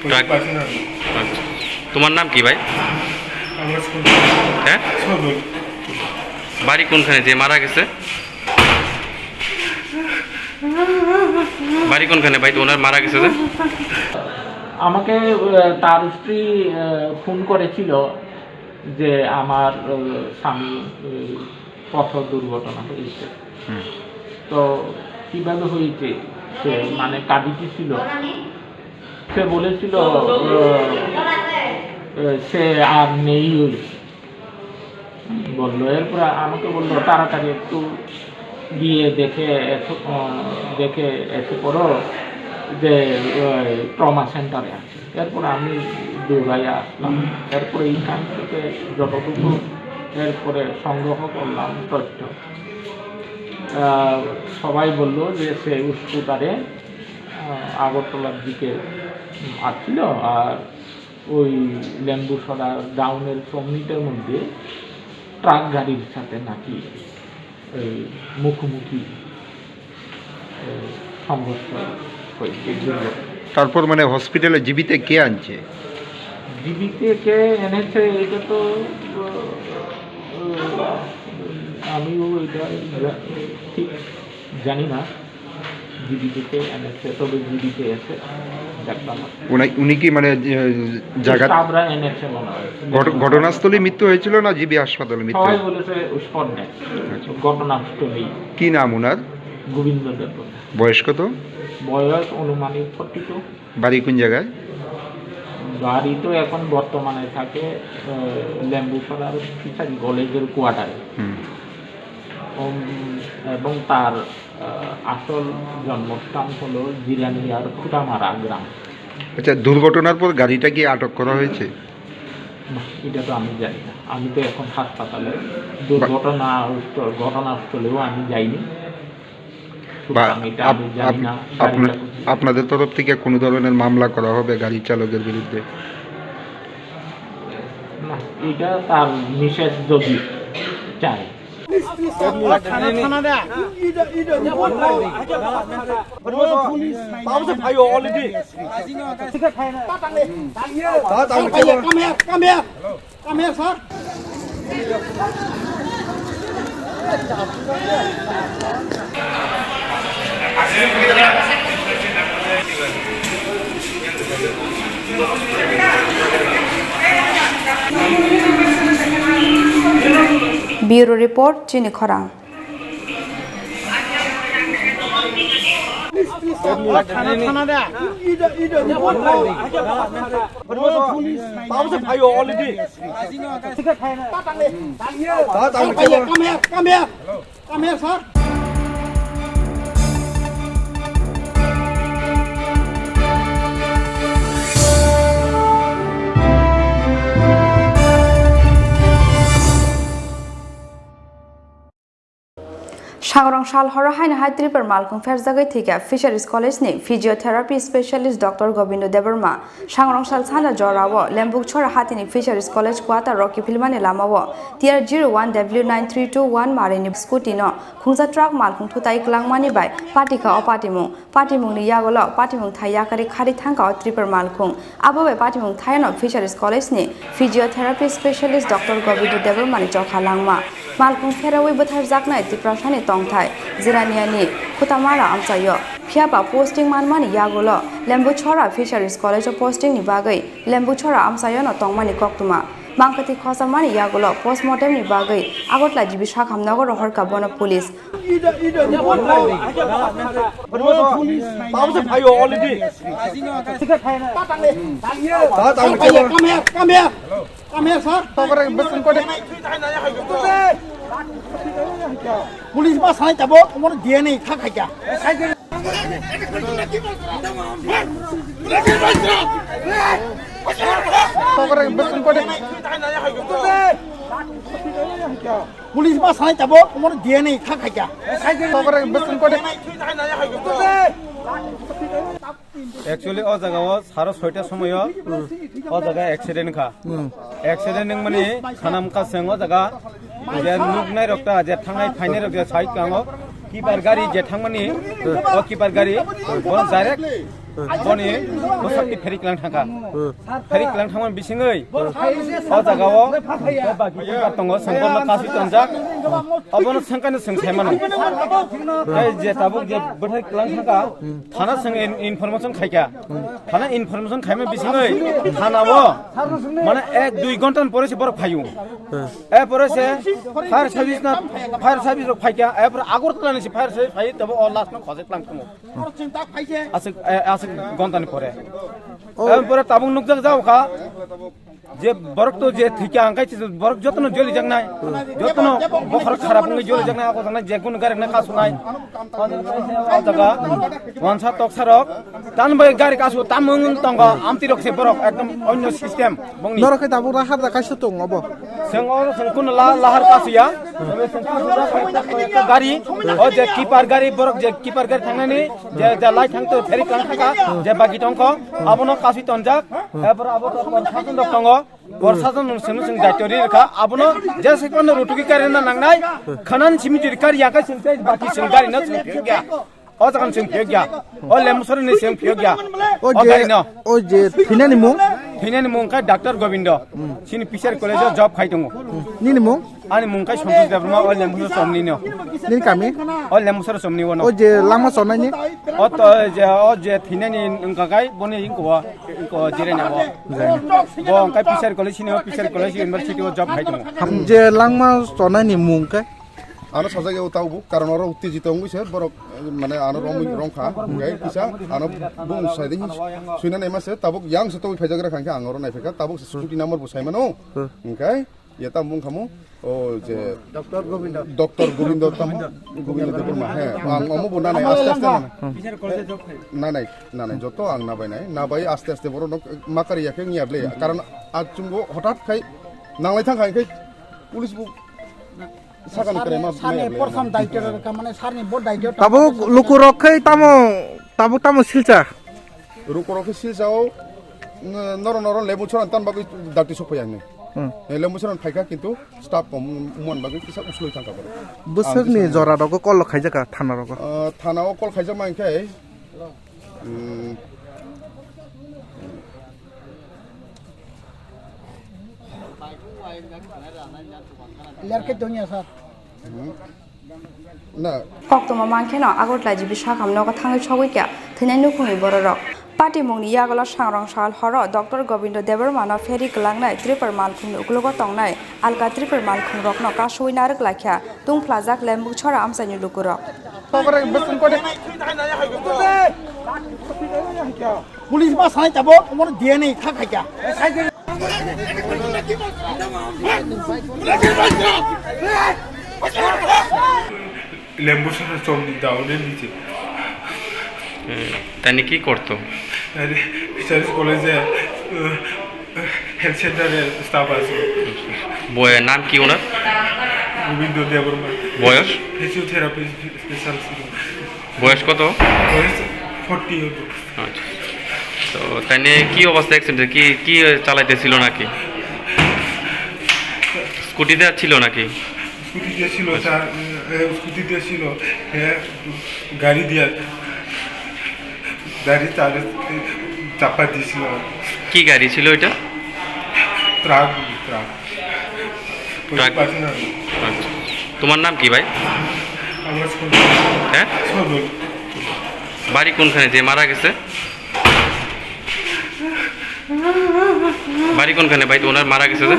ট্রাক? পাশে না। আচ্ছা। তোমার নাম কি ভাই? আমার সজল। হ্যাঁ? সজল। বাড়ি কোনখানে যে মারা গেছে? বাড়ি কোনখানে ভাই, তো ওনার মারা গেছে যে? আমাকে, আহ, তার স্ত্রী, আহ, ফোন করেছিল যে আমার, আহ, স্বামী, আহ, পথ দুর্ঘটনা হয়েছে। হুম। তো কিভাবে হয়েছে? সে মানে কাঁদিতেছিল। সে বলেছিল, আহ, আহ, সে আর নেই ওই। বললো, এরপরে আমাকে বললো, "তাড়াতাড়ি একটু গিয়ে দেখে এসো, আহ, দেখে এসে পড়ো যে, ওই, ট্রমা সেন্টারে আছে।" এরপরে আমি দৌড়াইয়া আসলাম। এরপরে এইখান থেকে যতটুকু এরপরে সংগ্রহ করলাম তথ্য, আহ, সবাই বললো যে সে স্কুটারে, আহ, আগরতলার দিকে, উম, আসছিল, আর ওই লেম্বুছড়া ডাউনের চমনিটার মধ্যে ট্রাক গাড়ির সাথে নাকি এই মুখোমুখি, এই সংঘর্ষ হয়েছে, দুর্ঘটনা। তারপর মানে হসপিটালে জিবিতে কে আনছে? জিবিতে কে এনেছে এটা তো, আহ, আমিও এটা জা-, ঠিক জানি না। জিবিতে কে এনেছে, তবে জিবিতে এসে দেখলাম। উনি, উনি কি মানে, এ, জায়গা স্টাফরা এনেছে মনে হয়। ঘট-, ঘটনাস্থলেই মৃত্যু হয়েছিল না জিবি হাসপাতালে মৃত্যু সবাই হয়েছিল? বলেছে স্পট ডেথ। আচ্ছা। ঘটনাস্থলেই। কি নাম ওনার? গোবিন্দ দেববর্মা। বয়স কত? বয়স অনুমানিক ফর্টি টু। বাড়ি কোন জায়গায়? বাড়ি তো এখন বর্তমানে থাকে, আহ, লেম্বুপাড়ার ফিশারি কলেজের কোয়ার্টারে। হুম। উম, এবং তার, আহ, আসল জন্মস্থান হলো জিরানিয়ার খুটামারা গ্রাম। আচ্ছা, দুর্ঘটনার পর গাড়িটা কি আটক করা হয়েছে? না, এটা তো আমি জানি না। আমি তো এখন হাসপাতালে, দুর্ঘটনা স্থ-, ঘটনাস্থলেও আমি যাইনি। বা সুতরাং এটা আপ-, আমি জানি আপ-, না, আপনার, গাড়িটা কোথায়। আপনাদের তরফ থেকে কোনো ধরনের মামলা করা হবে গাড়ি চালকের বিরুদ্ধে? না, এটা তার মিসেস যদি চায়। Come here, come here, come here, sir. Bureau report, Chini Khorang. Come here, come here, come here. Come here, sir. Sagrong sal horo haino hai Tripura malkhung pherjagwi thwikha Fisheries College ni physiotherapy specialist Doctor Gobindo Debbarma. Sangrong sal sanja jorao Lembukchora hatini Fisheries College quarter o kiphilmani lamao T R zero one W nine three two one marini scooty no khungsa truck malkhung thutai kwlangmani bai patikha o patimung. Patimungni yagulo patimung thai yakarwi kharwi thangkha o Tripura malkhung. Abo bai patimung thaiano Fisheries College ni physiotherapy specialist Doctor Gobindo Debbarma ni chokha langma. Malkhung pheraui bwtharjaknai Tiprasani tongthai Jiraniani Khutamara amchaio. Phiyaba posting manmani yagulo Lembuchhora Fisheries College o posting ni bagwi Lembuchhora amchaiono tongmani koktwma. Mangkwthwi khochamani yagulo postmortem ni bagwi Agartala G B Sakham nogo rohorkha bono police. Come here, come here, come here. Come here, sir. Tokore bwswng kote. Police ba sanai tabo, omo D N A kha khaikha. Tokore bwswng kote. Police ba sanai tabo, omo D N A kha khaikha. Tokore bwswng kote. Actually, o jaga o saro soita somoyo o jaga accident kha. Hmm. Accident wngmani khanam ka seng o jaga je nuknai rok ta, je thangnai phainai rok je sai kango. Kipar gari je thangmani, o kipar gari, bo direct boni bwsakni pherik lang thangkha. Hmm. Pherik lang thangmani bisingwi o jaga o bagi kipar tongo, sengkorno kasui tonjak. Obono sengkano seng sai mano. Tei je tabuk je bwthai kwlang thangkha, thana seng in-, information khaikha. Thana information khaima bisingwi thana o mane ek dui ghonta ni pore se borok phaio. E pore se fire service na, fire service rok phaikha, e pore Agartala ni se fire service phai, tebo o last no khojek lang tongo. Aswk, e, aswk ghonta ni pore. E pore tabuk nukjak jao kha. Je borok to je thikya ang kai borok jotono joli jaknai, jotono bokhor kharap wngwi joli jaknai, ako jaknai je kun garek na kasunai. O jaga wansa toksa rok tan bai gari kasu tamung tongo, amti rok se borok ekdom onyo system bongni. Norok khe tabuk raha da kaisa tong obo. Seng oro seng kun la lahar kasuya. Gari o je kipar gari borok je kipar gari thangnani je je lai thang to pheri klang thaka je bagi tongkho abono kasui tonjak. Ebor abo to kon sasun dok tongo. Borsajon nung senu sung daityo ri rikha, abono jesa kono rutuki kari na nangnai, khanan simi juri kari yakai sung tei baki sung gari na sung phiyok ya. O jagan sung phiyok ya. O Lemsori ni sung phiyok ya. O O je, gari no. O je thinani mung? Thinani mung kha Doctor Gobindo. Sini Fisher College o job khai tongo. Nini mung? Ani mung kha Santosh Debbarma, o Lemsori somni no. Nini kami? O Lemsori somni wono. O je lama sonai ni? O to je, o je thinani wngka kai, boni wngko, wngko jireni abo. Bo wngkai Fisher College sini, Fisher College University o job khai tongo. Ham je langma sonai ni mung khe? Ano sajak ya tabuk, karon oro uttejito wngwi se borok, eh, mane ano romwi rongkha, hwnkhe kisa ano bung saide hin suina naima se tabuk yang se tobwi phaijak rakha, hwnkhe ang oro naiphaikha, tabuk se scooty number bo saimano, hwnkhe ya tamo wngkha mo, o je Doctor Gobindo. Doctor Gobindo tamo, Gobindo Debbarma, he, ang omo bo nanai, aste aste nanai. Nanai, nanai, joto ang nabai nai, nabai aste aste borok nok makari yakhe wngya ble, karon achungo hotat khai nanglai thangkha, hwnkhe police bo Sakani kwrwi ma sarni maya portham bwlai daityo rwkha, mane sarni bo daityo. Tabuk lukurok khai tamo, tabuk tamo silcha. Lukurok khai silcha o, n-, noro noro lembu chwran tan bagwi dakti sok phai ang ni. Hmm. Eh, lembu chwran phaikha kintu staff kom mon bagwi kisa usloi thangkha borok. Bwswkni jora rogo call khaijaka thana rogo. Ah, thana o call khaijak ma hwnkhe, hmm, Lerke donya sir. Na. Koktwma mankhe no Agartala G B sakam nogo thangwi sogwi kha thwinai nukhungni bororok. Patimungni yagulo sangrong sal horo Doctor Gobindo Debbarmano pheri kwlangnai Tripura malkhungni uklogo tongnai alka Tripura malkhungrokno kasui narwk laikha tungphlajak Lembukchora amchaini lukurok. Police ma sanai tabuk, omono D N A kha khaikha. Lembu sana chom di daune niche. Hmm, tani ki korto? Tani Fisheries College-e, uh, health center-e staff ache. Boy, নাম কি ওনার? গোবিন্দ দেববর্মা। বয়স? Physiotherapy specialist ছিল। বয়স কত? বয়স forty হতো। আচ্ছা। তো তাই নিয়ে কি অবস্থা, অ্যাক্সিডেন্টে কি, কি চালাইতেছিল নাকি? স্কুটিতে ছিল নাকি? স্কুটিতে ছিল, আচ্ছা। স্যার, এ, স্কুটিতে ছিল। এ, গাড়ি দিয়ে, গাড়ি তারে চাপা দিছিল। কি গাড়ি ছিল এটা? Truck, truck. ট্রাক। পার্সোনাল। আচ্ছা। তোমার নাম কি ভাই? আমার সজল। হ্যাঁ? সজল। বাড়ি কোনখানে যে মারা গেছে? বাড়ি কোনখানে ভাই, তো ওনার মারা গেছে যে?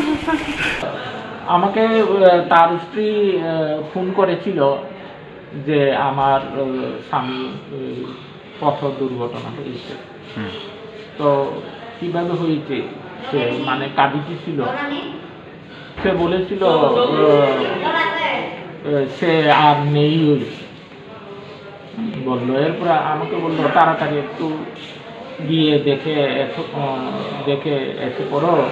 আমাকে, আহ, তার স্ত্রী, আহ, ফোন করেছিল যে আমার, আহ, স্বামী, আহ, পথ দুর্ঘটনা হয়েছে। হুম। তো কিভাবে হয়েছে? সে মানে কাঁদিতেছিল। সে বলেছিল, আহ, আহ, সে আর নেই ওই। বললো, এরপরে আমাকে বললো, "তাড়াতাড়ি একটু গিয়ে দেখে এসো, আহ, দেখে এসে পড়ো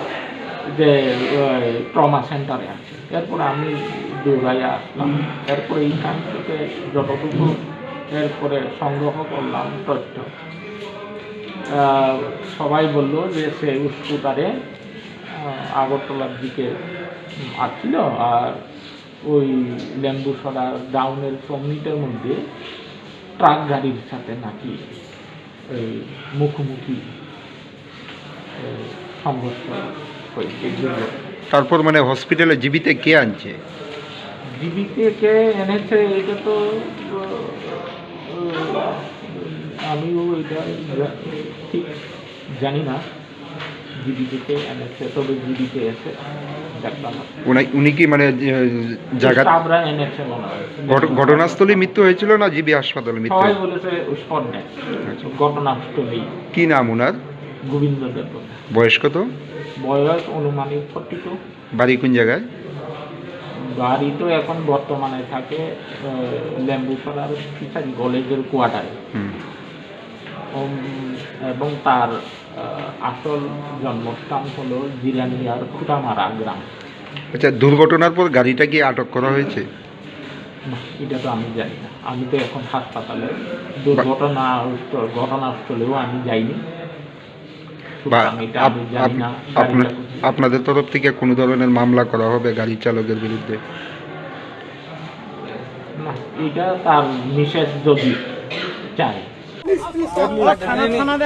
যে, ওই, ট্রমা সেন্টারে আছে।" এরপরে আমি দৌড়াইয়া আসলাম। এরপরে এইখান থেকে যতটুকু এরপরে সংগ্রহ করলাম তথ্য, আহ, সবাই বললো যে সে স্কুটারে, আহ, আগরতলার দিকে আসছিল, আর ওই লেম্বুছড়া ডাউনের চমনিটার মধ্যে ট্রাক গাড়ির সাথে নাকি এই মুখোমুখি, এই সংঘর্ষ হয়েছে, দুর্ঘটনা। তারপর মানে হসপিটালে জিবিতে কে আনছে? জিবিতে কে এনেছে এটা তো, আহ, আমিও এটা ঠিক জানি না। জিবিতে কে এনেছে, তবে জিবিতে এসে দেখলাম। উনি, উনি কি মানে, এ, জায়গা স্টাফরা এনেছে মনে হয়। ঘট-, ঘটনাস্থলেই মৃত্যু হয়েছিল না জিবি হাসপাতালে মৃত্যু সবাই হয়েছিল? বলেছে স্পট ডেথ। আচ্ছা। ঘটনাস্থলেই। কি নাম ওনার? গোবিন্দ দেব। বয়স কত? বয়স অনুমানিক ফর্টি টু। বাড়ি কোন জায়গায়? বাড়ি তো এখন বর্তমানে থাকে, আহ, লেম্বুপাড়ার ফিশারি কলেজের কোয়ার্টারে। হুম। উম, এবং তার, আহ, আসল জন্মস্থান হলো জিরানিয়ার খুটামারা গ্রাম। আচ্ছা, দুর্ঘটনার পর গাড়িটা কি আটক করা হয়েছে? না, এটা তো আমি জানি না। আমি তো এখন হাসপাতালে বা- দুর্ঘটনা স্থ-, ঘটনাস্থলেও আমি যাইনি। বা সুতরাং এটা আপ-, আমি জানি আপ-, না, আপনার, গাড়িটা কোথায়। আপনাদের তরফ থেকে কোনো ধরনের মামলা করা হবে গাড়ি চালকের বিরুদ্ধে? না, এটা তার মিসেস যদি চায়। থানা, থানা দে।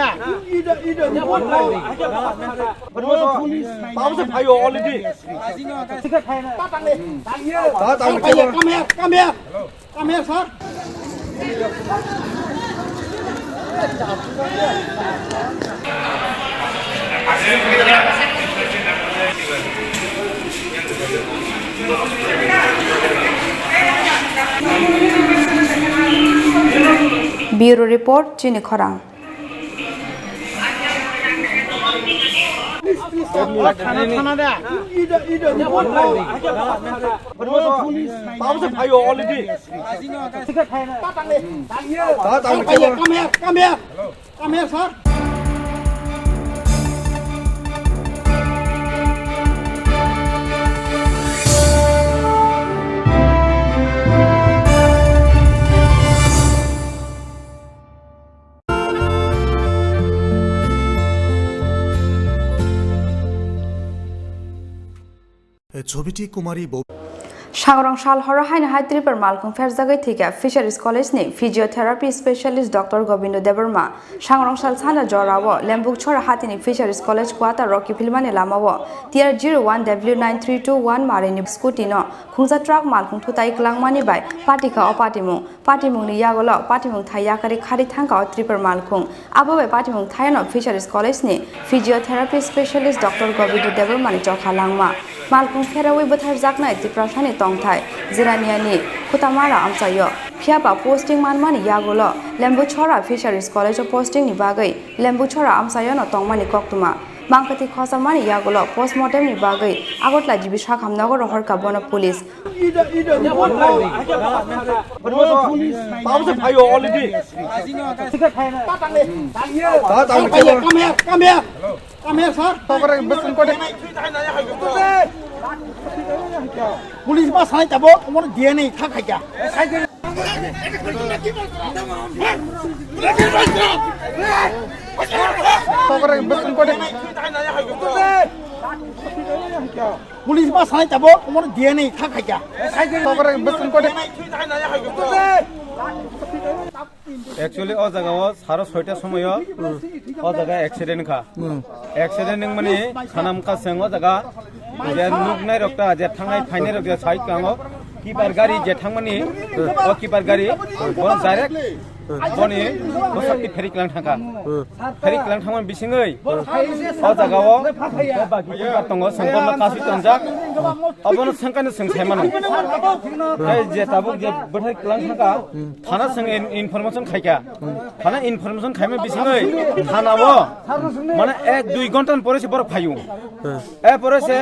Come here, come here, come here. Come here, sir. Bureau report, Chini Khorang. Come here, come here, come here. Come here, sir. Chobiti Kumari bo. Sangrong sal horo haino hai Tripura malkhung pherjagwi thwikha Fisheries College ni physiotherapy specialist Doctor Gobindo Debbarma. Sangrong sal sana jorao Lembukchora hatini Fisheries College quarter o kiphilmani lamao T R zero one W nine three two one marini scooty no khungsa truck malkhung thutai kwlangmani bai patikha o patimung. Patimungni yagulo patimung thai yakarwi kharwi thangkha o Tripura malkhung. Abo bai patimung thaiano Fisheries College ni physiotherapy specialist Doctor Gobindo Debbarmani chokha langma. Malkhung pheraui bwtharjaknai Tiprasani tongthai Jiraniani Khutamara amchaio. Phiyaba posting manmani yagulo Lembuchhora Fisheries College o posting ni bagwi Lembuchhora amchaiono tongmani koktwma. Mangkwthwi khochamani yagulo postmortem ni bagwi Agartala G B Sakham nogo rohorkha bono police. Come here, come here, come here, come here, sir. Police ba sanai tabok, omo D N A kha khaikha. Police ba sanai tabok, omo D N A kha khaikha. Actually, o jaga o saro soita somoyo o jaga accident kha. Hmm. Accident wngmani sanam ka seng o jaga je nuknai rok ta je thangnai phainai rok je sai kango kipar gari je thangmani o kipar gari bo direct boni bosakti pheri klang thangkha. Hmm. Pheri klang thangmani bisingwi o jaga o bagi kipar tongo sengkorno kasui tonjak. Obono sengkano seng saimano. Tei je tabuk je bwthai klang thangkha. Thana seng in-, information khaikha. Thana information khaima bisingwi thana o mane ek dui ghonta ni pore se borok phaio. E pore se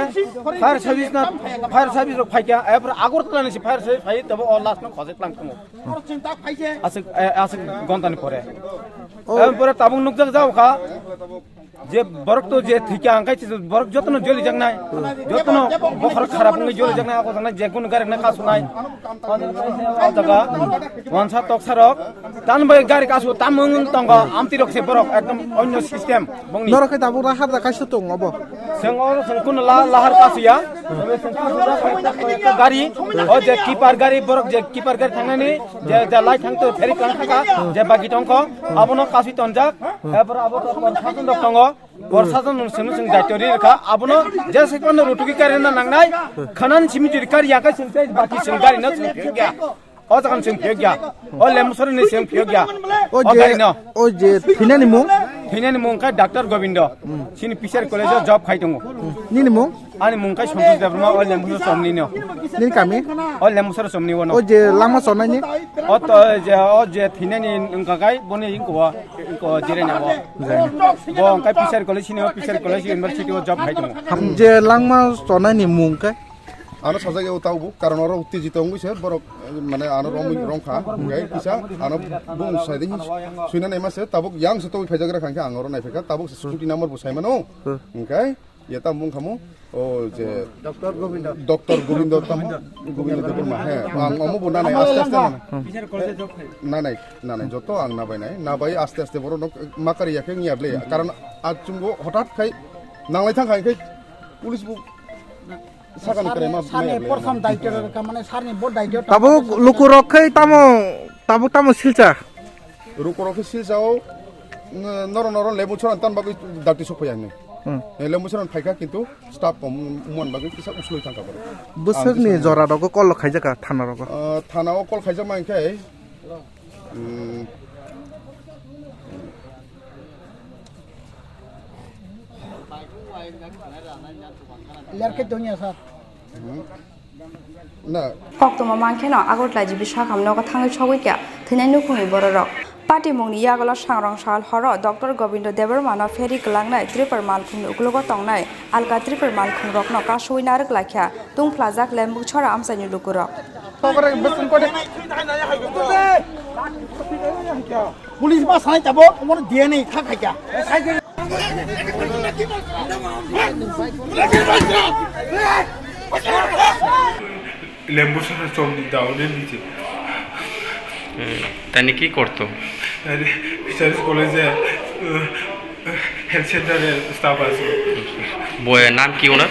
fire service na, fire service rok phaikha. E pore Agartala ni se fire service phai tabo o last no khojek lang tongo. Aswk, e, aswk ghonta ni pore. E pore tabuk nukjak jao kha. Je borok to je thikya ang kai borok jotono joli jaknai, jotono bokhor kharap wngwi joli jaknai, ako jaknai je kunu gari na kasunai. O jaga wansa toksa rok tan bai gari kasu tam wng tongo amti rok se borok ekdom onyo system bongni. Norok khe tabuk raha da kaisa tong obo. Seng oro seng kunu la lahar kasuya. Gari o je kipar gari borok je kipar gari thangnani je je lai thang to pheri klang thangka je bagi tongkho abono kasui tonjak. Ebor abo to kon sason rok tongo. Borsa jon nung sung sung daityo ri rwkha. Abono jesa kono rutuki kari na nangnai. Khanan simi juri kari yakai sung tei baki sung gari na sung phiyokya. O jagan sung phiyokya. O Lembusari ni sung phiyokya. O O je, gari no. O je thinani mung? Thinani mung kha Doctor Gobindo. Sini Fisher College o job khai tongo. Nini mung? Ani mung kha Santosh Debbarma, o Lembusari somni no. Nini kami? O Lembusari somni wono. O je langma sonai ni? O to je, o je thinani wngka kai boni ingko. Ko jireni abo. Jai. Bo hwnkhe Fisher College sini, Fisher College University o job khai tongo. Ham je langma sonai ni mung khe? Ano sajak ya utau bu, karon oro uttejito wngwi se borok, mane ano romwi rongkha, hwnkhe kisa ano bung sai de suina naima se, tabuk yang se tongwi phaijak rak hwnkhe ang oro naiphai kha, tabuk se scooty number bo sai mano, hwnkhe. Ye tamo wngkha mo, o je Doctor Gobindo. Doctor Gobindo tamo, Gobindo Debbarma, he, ang omo bo nanai aste aste nanai. Nanai, nanai, joto ang nabai nai, nabai aste aste borok nok makari yakhe wngya ble, karon achungo hothat khai nanglai thang khai police bo sakani kare ma. Sarni porthom daityo rwkha, mane sarni bo daityo. Tabo lukurok khai tamo, tabo tamo silcha. Rukorok khe silsao, n-, noro noro Lembusari tan bagwi dakti sok phaiya hinwi. Hmm. Eh, Lembusari phaikha kintu staff kom mon bagwi kisa uslui thangkha borok. Bwswkni jora rogo call khaijak kha thana rogo? Ah, thana o call khaijak ma hinkhe, hmm, Lerke donya sir. Hmm. Koktwma mankheno Agartala G B sakham nogo thangwi sogwi kha thwinai nukhungni bororok. Patimungni yagulo sangrong sal horo Doctor Gobindo Debbarmano pheri kwlangnai Tripura malkhungni uklogo tongnai alka Tripura malkhungrokno kasui narwk laikha tungphlajak Lembukchora amchaini lukurok. Police ma sanai tabok, omono D N A kha khaikha. Lembu sana chomni daune niche. তাইনি কি করতো? আরে, ফিশারিজ কলেজে, আহ, হেলথ সেন্টারে স্টাফ আছে। বয়-, নাম কি ওনার?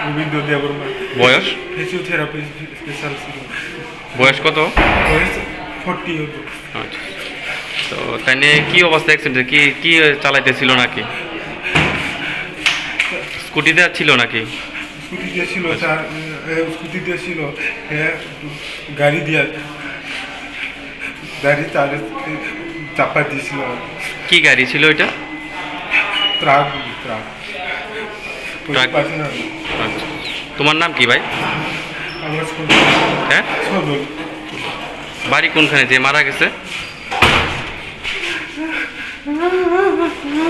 গোবিন্দ দেববর্মা। বয়স? ফিজিওথেরাপি স্পেশালিস্ট ছিল। বয়স কত? বয়স ফর্টি হতো। আচ্ছা। তো তাইনে কি অবস্থা অ্যাক্সিডেন্টে? কি, কি চালাইতেছিল নাকি? স্কুটিতে ছিল নাকি? স্কুটিতে ছিল, আচ্ছা। স্যার, এ, স্কুটিতে ছিল। এ, গাড়ি দিয়ে, গাড়ি তারে চাপা দিয়েছিল। কি গাড়ি ছিল এটা? Truck, truck. ট্রাক? পাশে না। আচ্ছা। তোমার নাম কি ভাই? আমার সদর। হ্যাঁ? সদর। বাড়ি কোনখানে যে মারা গেছে?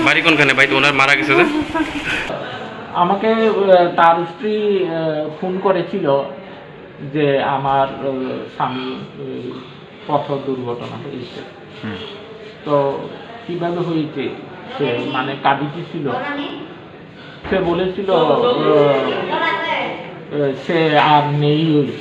বাড়ি কোনখানে ভাই, ওনার মারা গেছে যে? আমাকে, আহ, তার স্ত্রী, আহ, ফোন করেছিল যে আমার, আহ, স্বামী, আহ, পথ দুর্ঘটনা হয়েছে। হুম। তো কিভাবে হয়েছে? সে মানে কাঁদিতেছিল। সে বলেছিল, আহ, আহ, সে আর নেই ওই